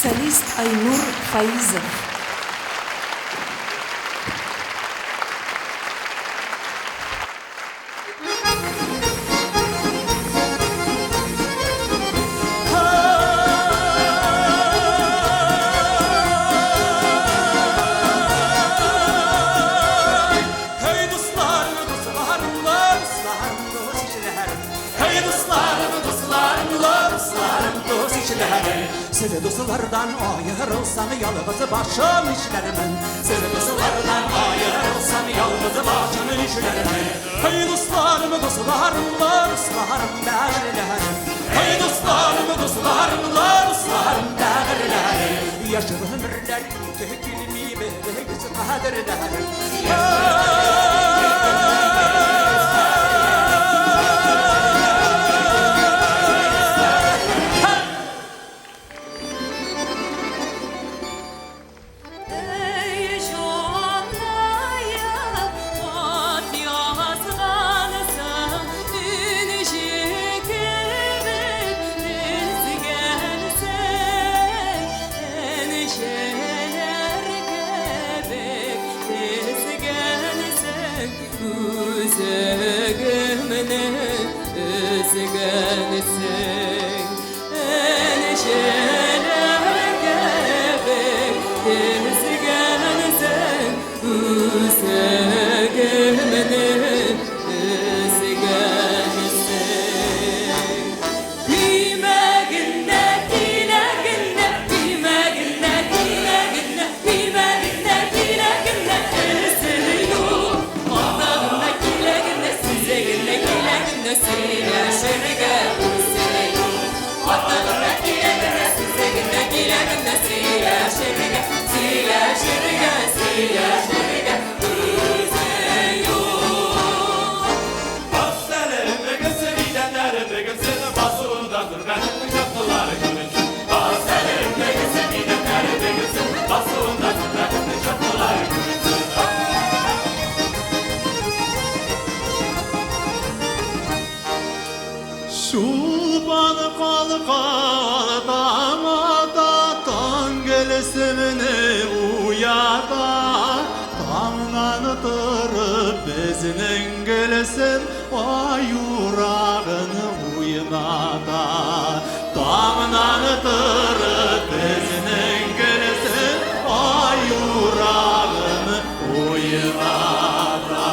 Солист Айнур Фаизов. Hey dostlarım, dostlarım, dostlarım, dost işlerim. Hey dostlarım, dostlarım, dostlarım, dost işlerim. Sizi dostlardan ayrılsam yalnız başım işlerim. Sizi dostlardan ayrılsam yalnız başım işlerim. Hey dostlarım, dostlarım, dostlarım, değerlerim. Hey dostlarım, dostlarım, dostlarım, değerlerim. Yaşlı ömürler iki kelime. Ey җаннаем, ат язгансың, энҗе кебек тезгәнсең, энҗеләр кебек тезгәнсең, үзегемне өзгәнсең. Энҗеләр кебек тезгәнсең, үзегемне өзгәнсең. Көймәгенә, киләгенә, көймәгенә, киләгенә, көймәгенә, киләгенә, өзелү. Атагына, киләгенә, сүзегенә, киләгенә, сөйләшергә үзе юк. Атагына, киләгенә, сүзегенә, киләгенә, сөйләшергә, сөйләшергә, сөйләшергә үзе юк. Чулпан калкан таң ата, таң гөлсемне уята. Таңнан торып безнең Гөлсем аюрагын уйната. Таңнан торып безнең Гөлсем аюрагын уйната.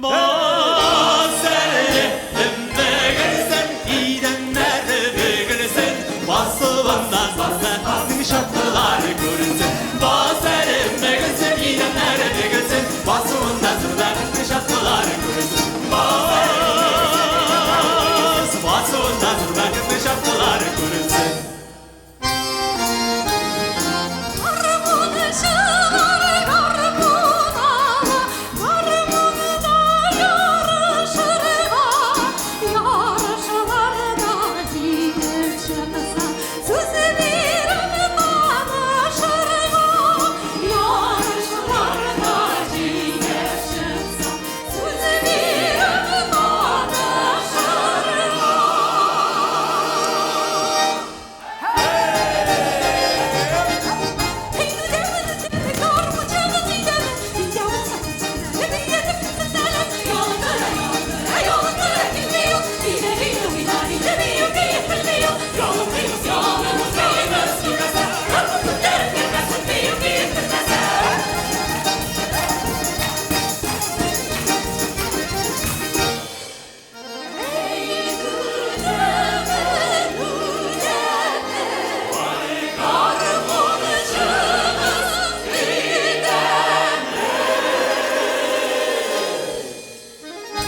Бас әле, идәннәр бөгелсен, басуыннан зурмәтнең чаткылары күренсен. Бас әле, идәннәр бөгелсен, басуыннан зурмәтнең чаткылары күренсен. Бас, басуыннан зурмәтнең чаткылары күренсен. Гармунчылар гармун ала, гармунда ярышырга, ярышларда җиңеп чыкса, сүз бирәм танышырга. Ярышларда җиңеп чыкса, сүз бирәм танышырга.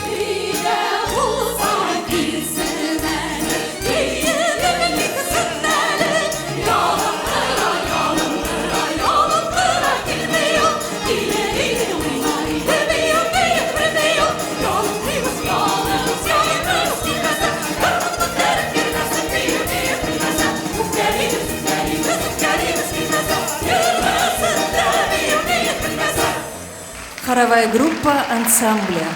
Өйдә булса килсен әле, өемем китсен әле. Ялындыра, ялындыра, ялындыра килмиyor. İleri oynar, demiyor, bilmiyor. Yalındırız, yalnız, yalnız girmezse, karnımı terip girmezse, bir bir bilmezse, Ufkerimiz, ufkerimiz, ufkerimiz girmezse, girmesin demiyor, bir bilmezse. Хоровая группа ансамбля.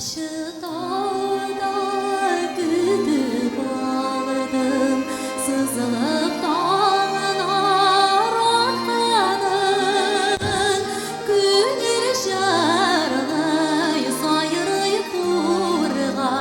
Ачы тауда көтеп алдым, сызылып таңнар атканын. Күңел җырлый, сайрый курга.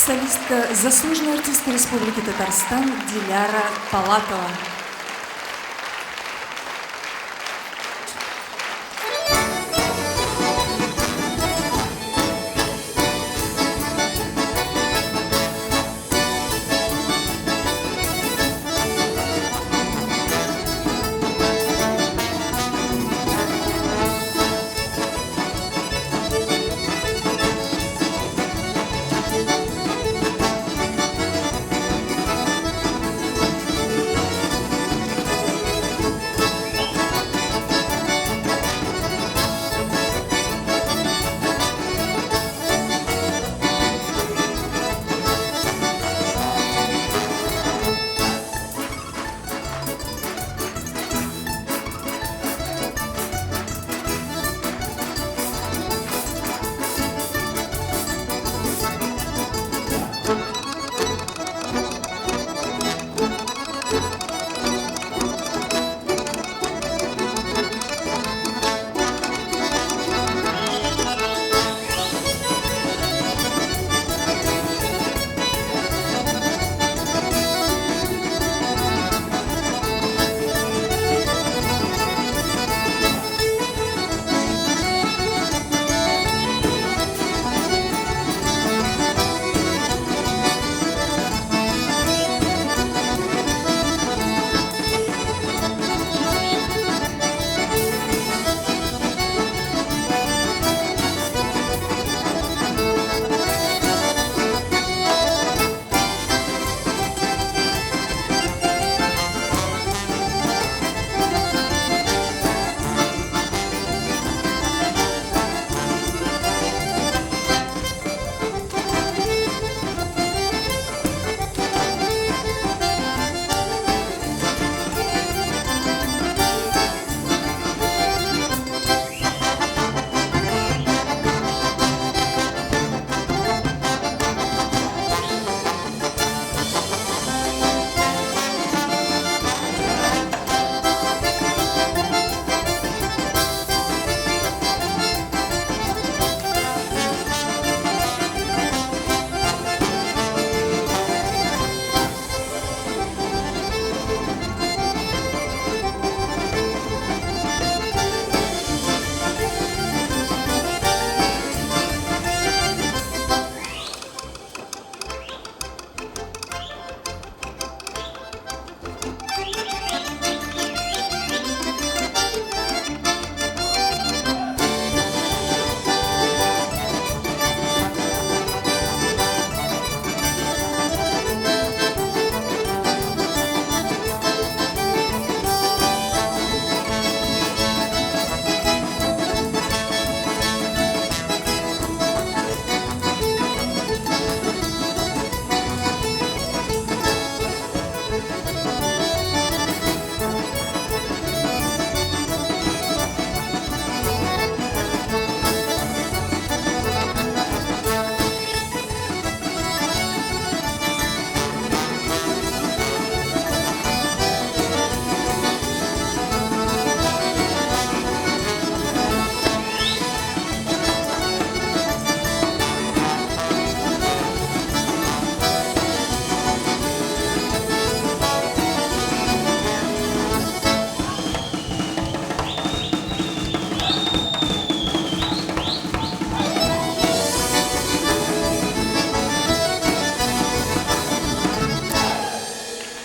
Солистка, заслуженная артистка Республики Татарстан Диляра Палатова.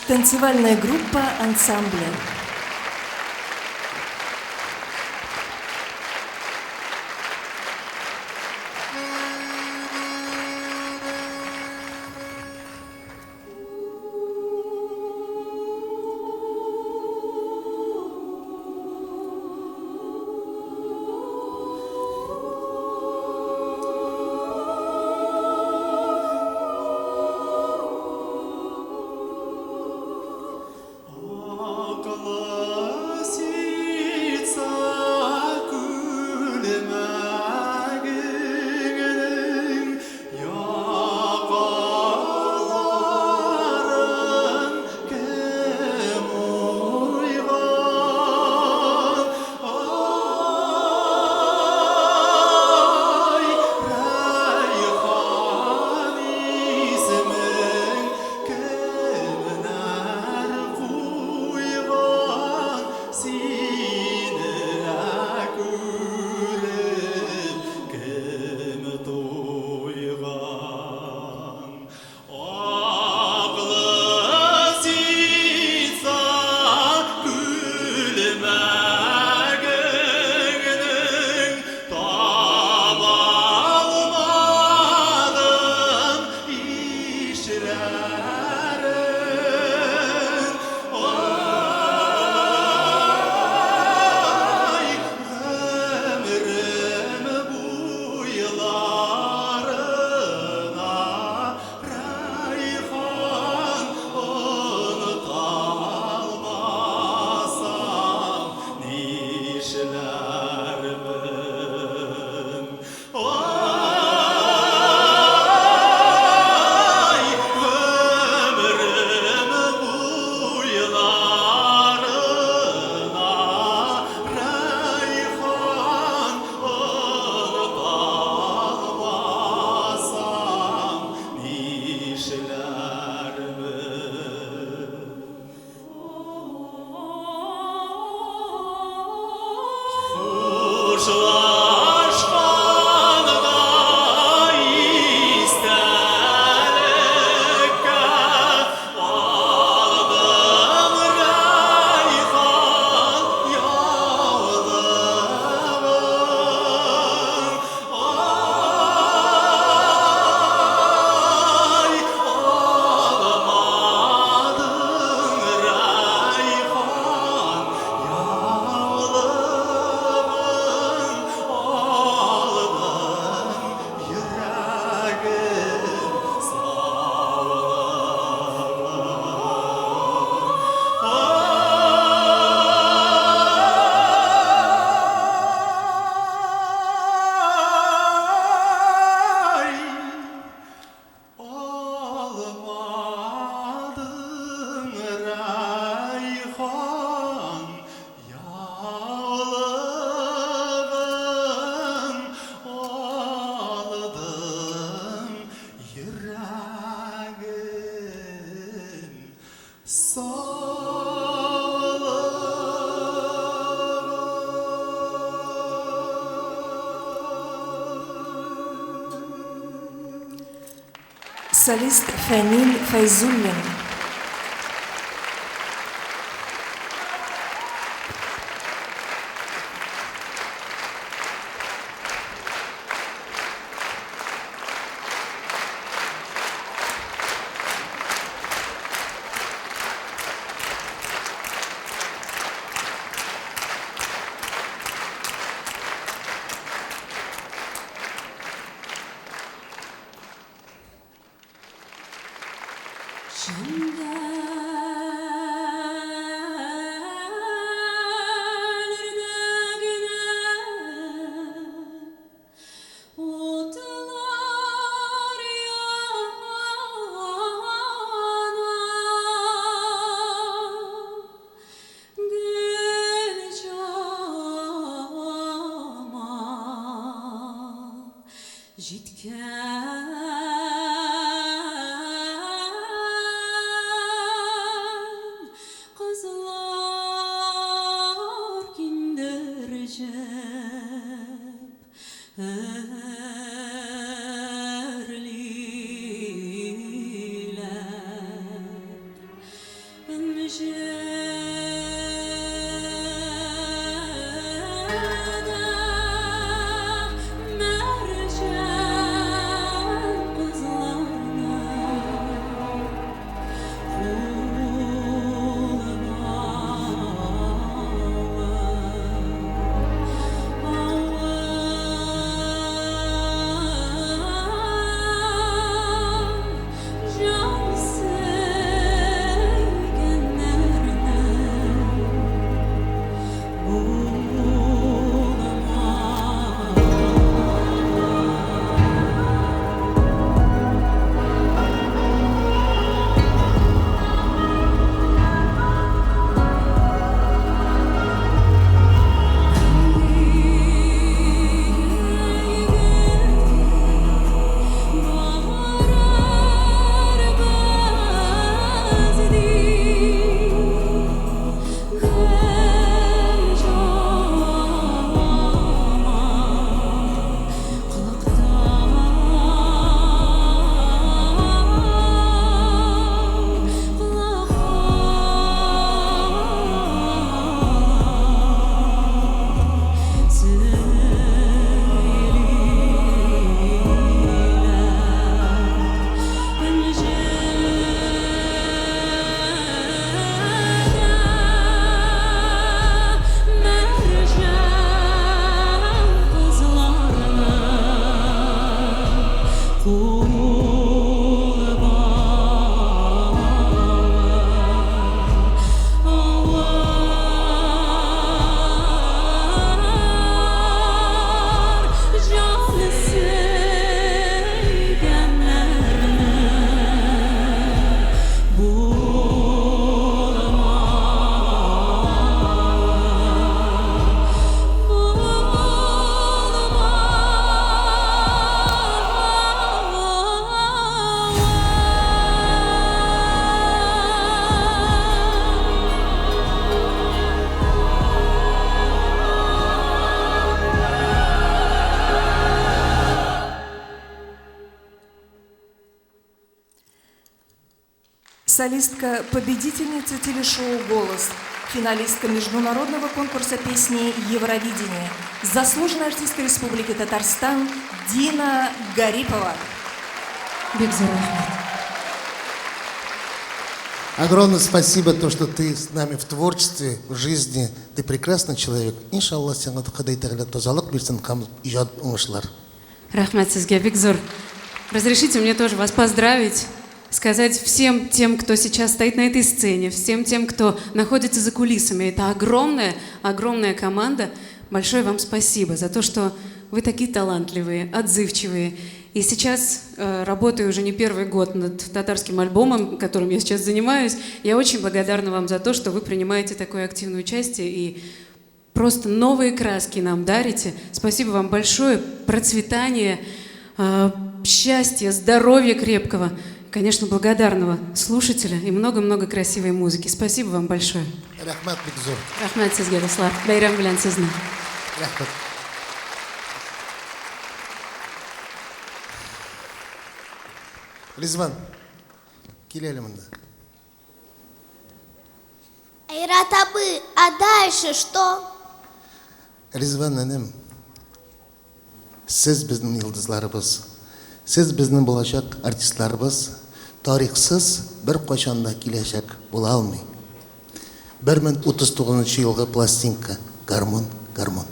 Танцевальная группа ансамбля. Аклар Хушлашканда истәлеккә алдым рәйхан яулыгын. Ай, алмадың рәйхан яулыгын, алдың йөрәгем саулыгын. Ай, алмадың рәйхан яулыгын, алдың йөрәгем саулыгын. Солист Фаниль Файзуллин. Otlar yana, Gül camal Jitkən qızlar kindircəb Ərlilər Mərcan qızlarına qol bağlı. Солистка, победительница телешоу «Голос», финалистка международного конкурса песни «Евровидение», заслуженная артистка Республики Татарстан Дина Гарипова. Бик зур рәхмәт. Огромное спасибо, то, что ты с нами в творчестве, в жизни. Ты прекрасный человек. Иншалла, сиңа Ходай Тәгалә тазалык бирсен һәм иҗат уңышлар. Рәхмәт сезгә, бик зур. Разрешите мне тоже вас поздравить, сказать всем тем, кто сейчас стоит на этой сцене, всем тем, кто находится за кулисами. Это огромная, огромная команда. Большое вам спасибо за то, что вы такие талантливые, отзывчивые. И сейчас, работаю уже не первый год над татарским альбомом, которым я сейчас занимаюсь, я очень благодарна вам за то, что вы принимаете такое активное участие и просто новые краски нам дарите. Спасибо вам большое. Процветания, счастья, здоровья крепкого. Конечно, благодарного слушателя и много-много красивой музыки. Спасибо вам большое. Рәхмәт бик зур. Рәхмәт сезгә, дуслар. Бәйрәм белән сезне. Рәхмәт. Ризван, кил әле монда. Айрат абый, а дальше что? Ризван энем, сез безнең йолдызларыбыз. Сез безнең булачак артистларыбыз. Тарихсыз беркайчан да киләчәк була алмый. 1039 елгы пластинка Гармун, гармун.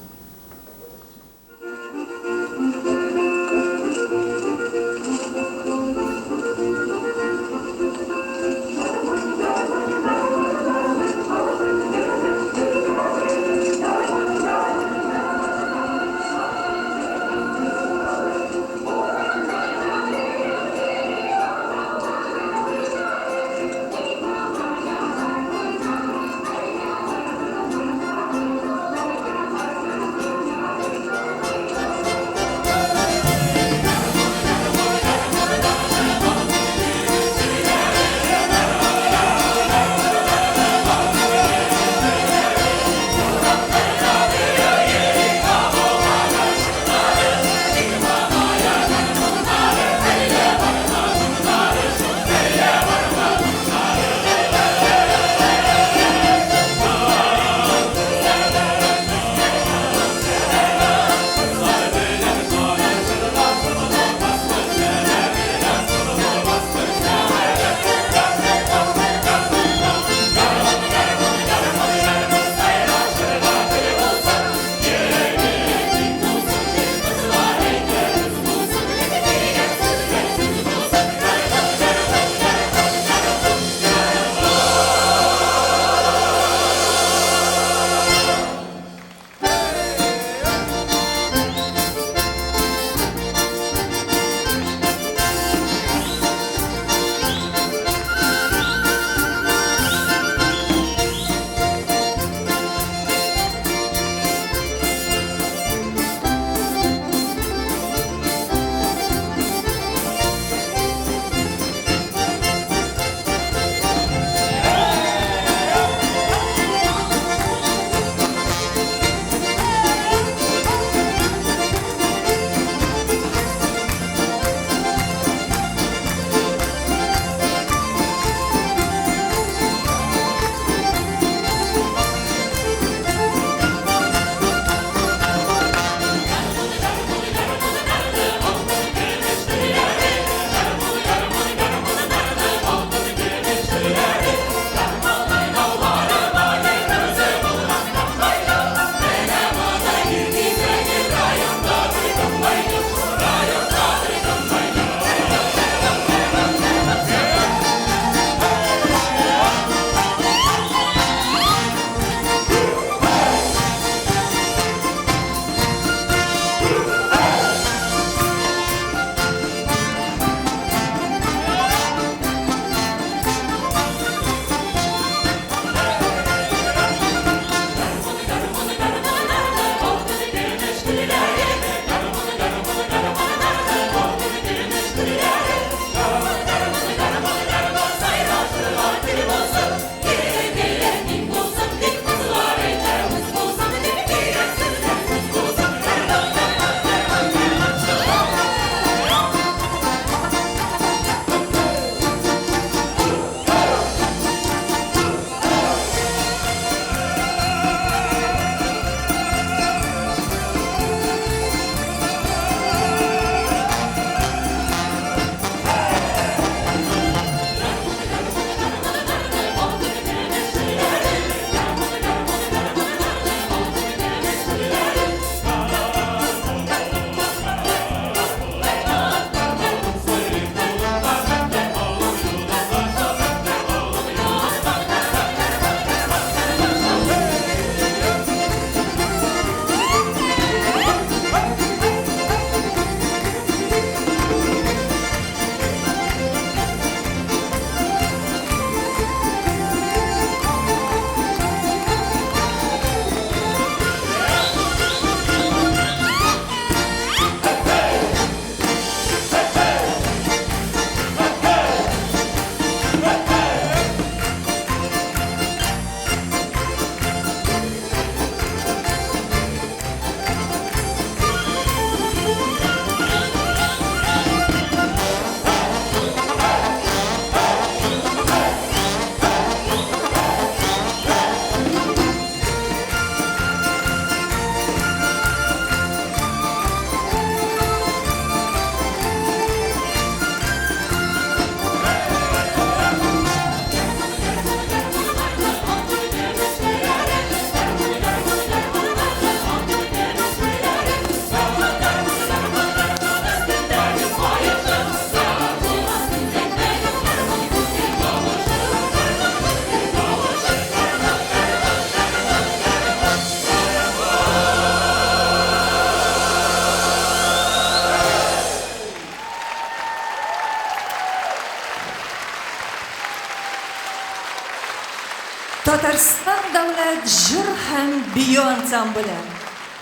Татарстан дәүләт җыр һәм бию ансамбле.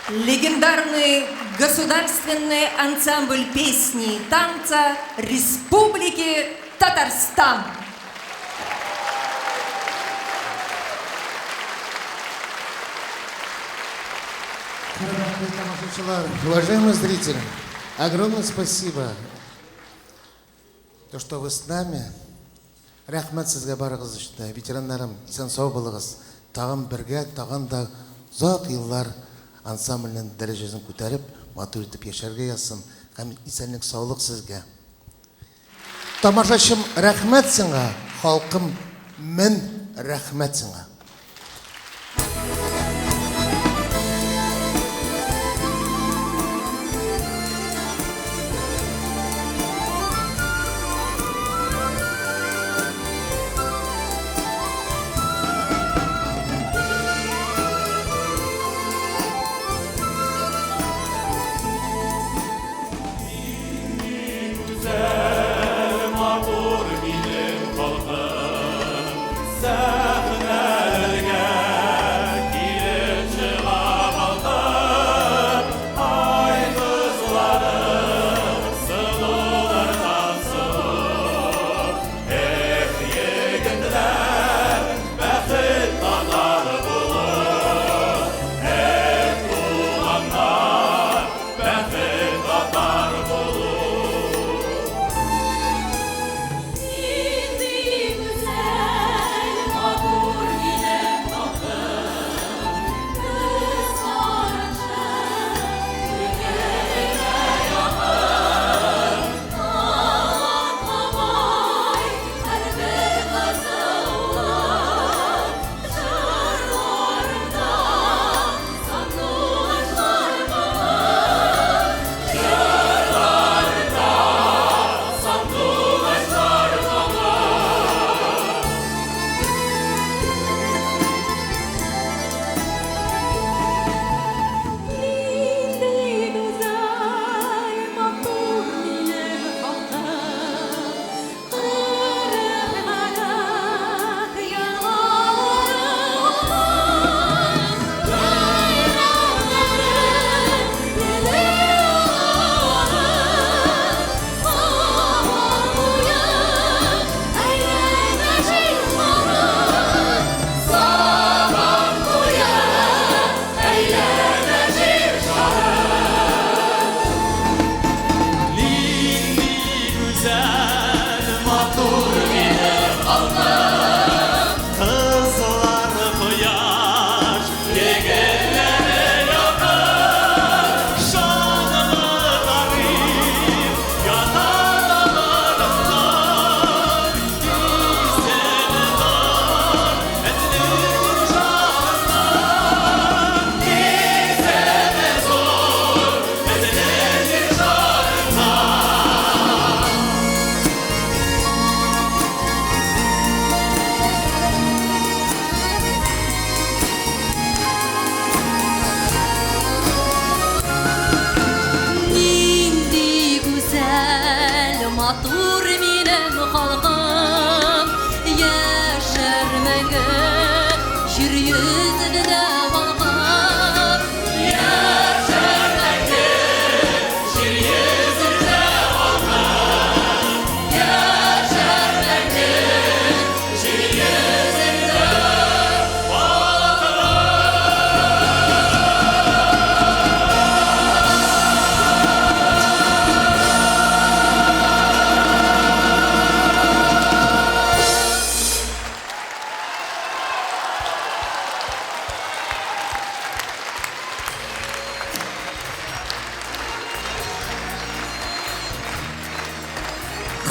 Легендарный государственный ансамбль песни и танца Республики Татарстан. Хөрмәтле тамашачылар, уважаемые зрители, огромное спасибо, то, что вы с нами. Рәхмәт сезгә барыгыз өчен дә, ветераннарым, исән-сау булыгыз. Тагын бергә, тагын да озак еллар ансамбльнең дәрәҗәсен күтәреп, матур итеп яшәргә язсын һәм исәнлек-саулык сезгә. Тамашачым, рәхмәт сиңа, халкым, мең рәхмәт сиңа.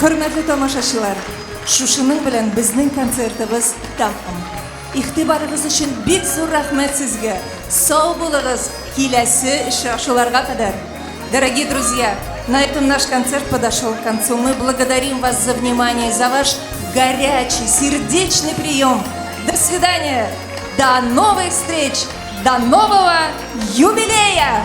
Хөрмәтле тамашачылар, шушының белән безнең концертыбыз тәмам. Игътибарыгыз өчен бик зур рәхмәт сезгә. Сау булыгыз, киләсе очрашуларга кадәр. Дорогие друзья, на этом наш концерт подошел к концу. Мы благодарим вас за внимание, за ваш горячий, сердечный прием. До свидания, до новых встреч, до нового юбилея!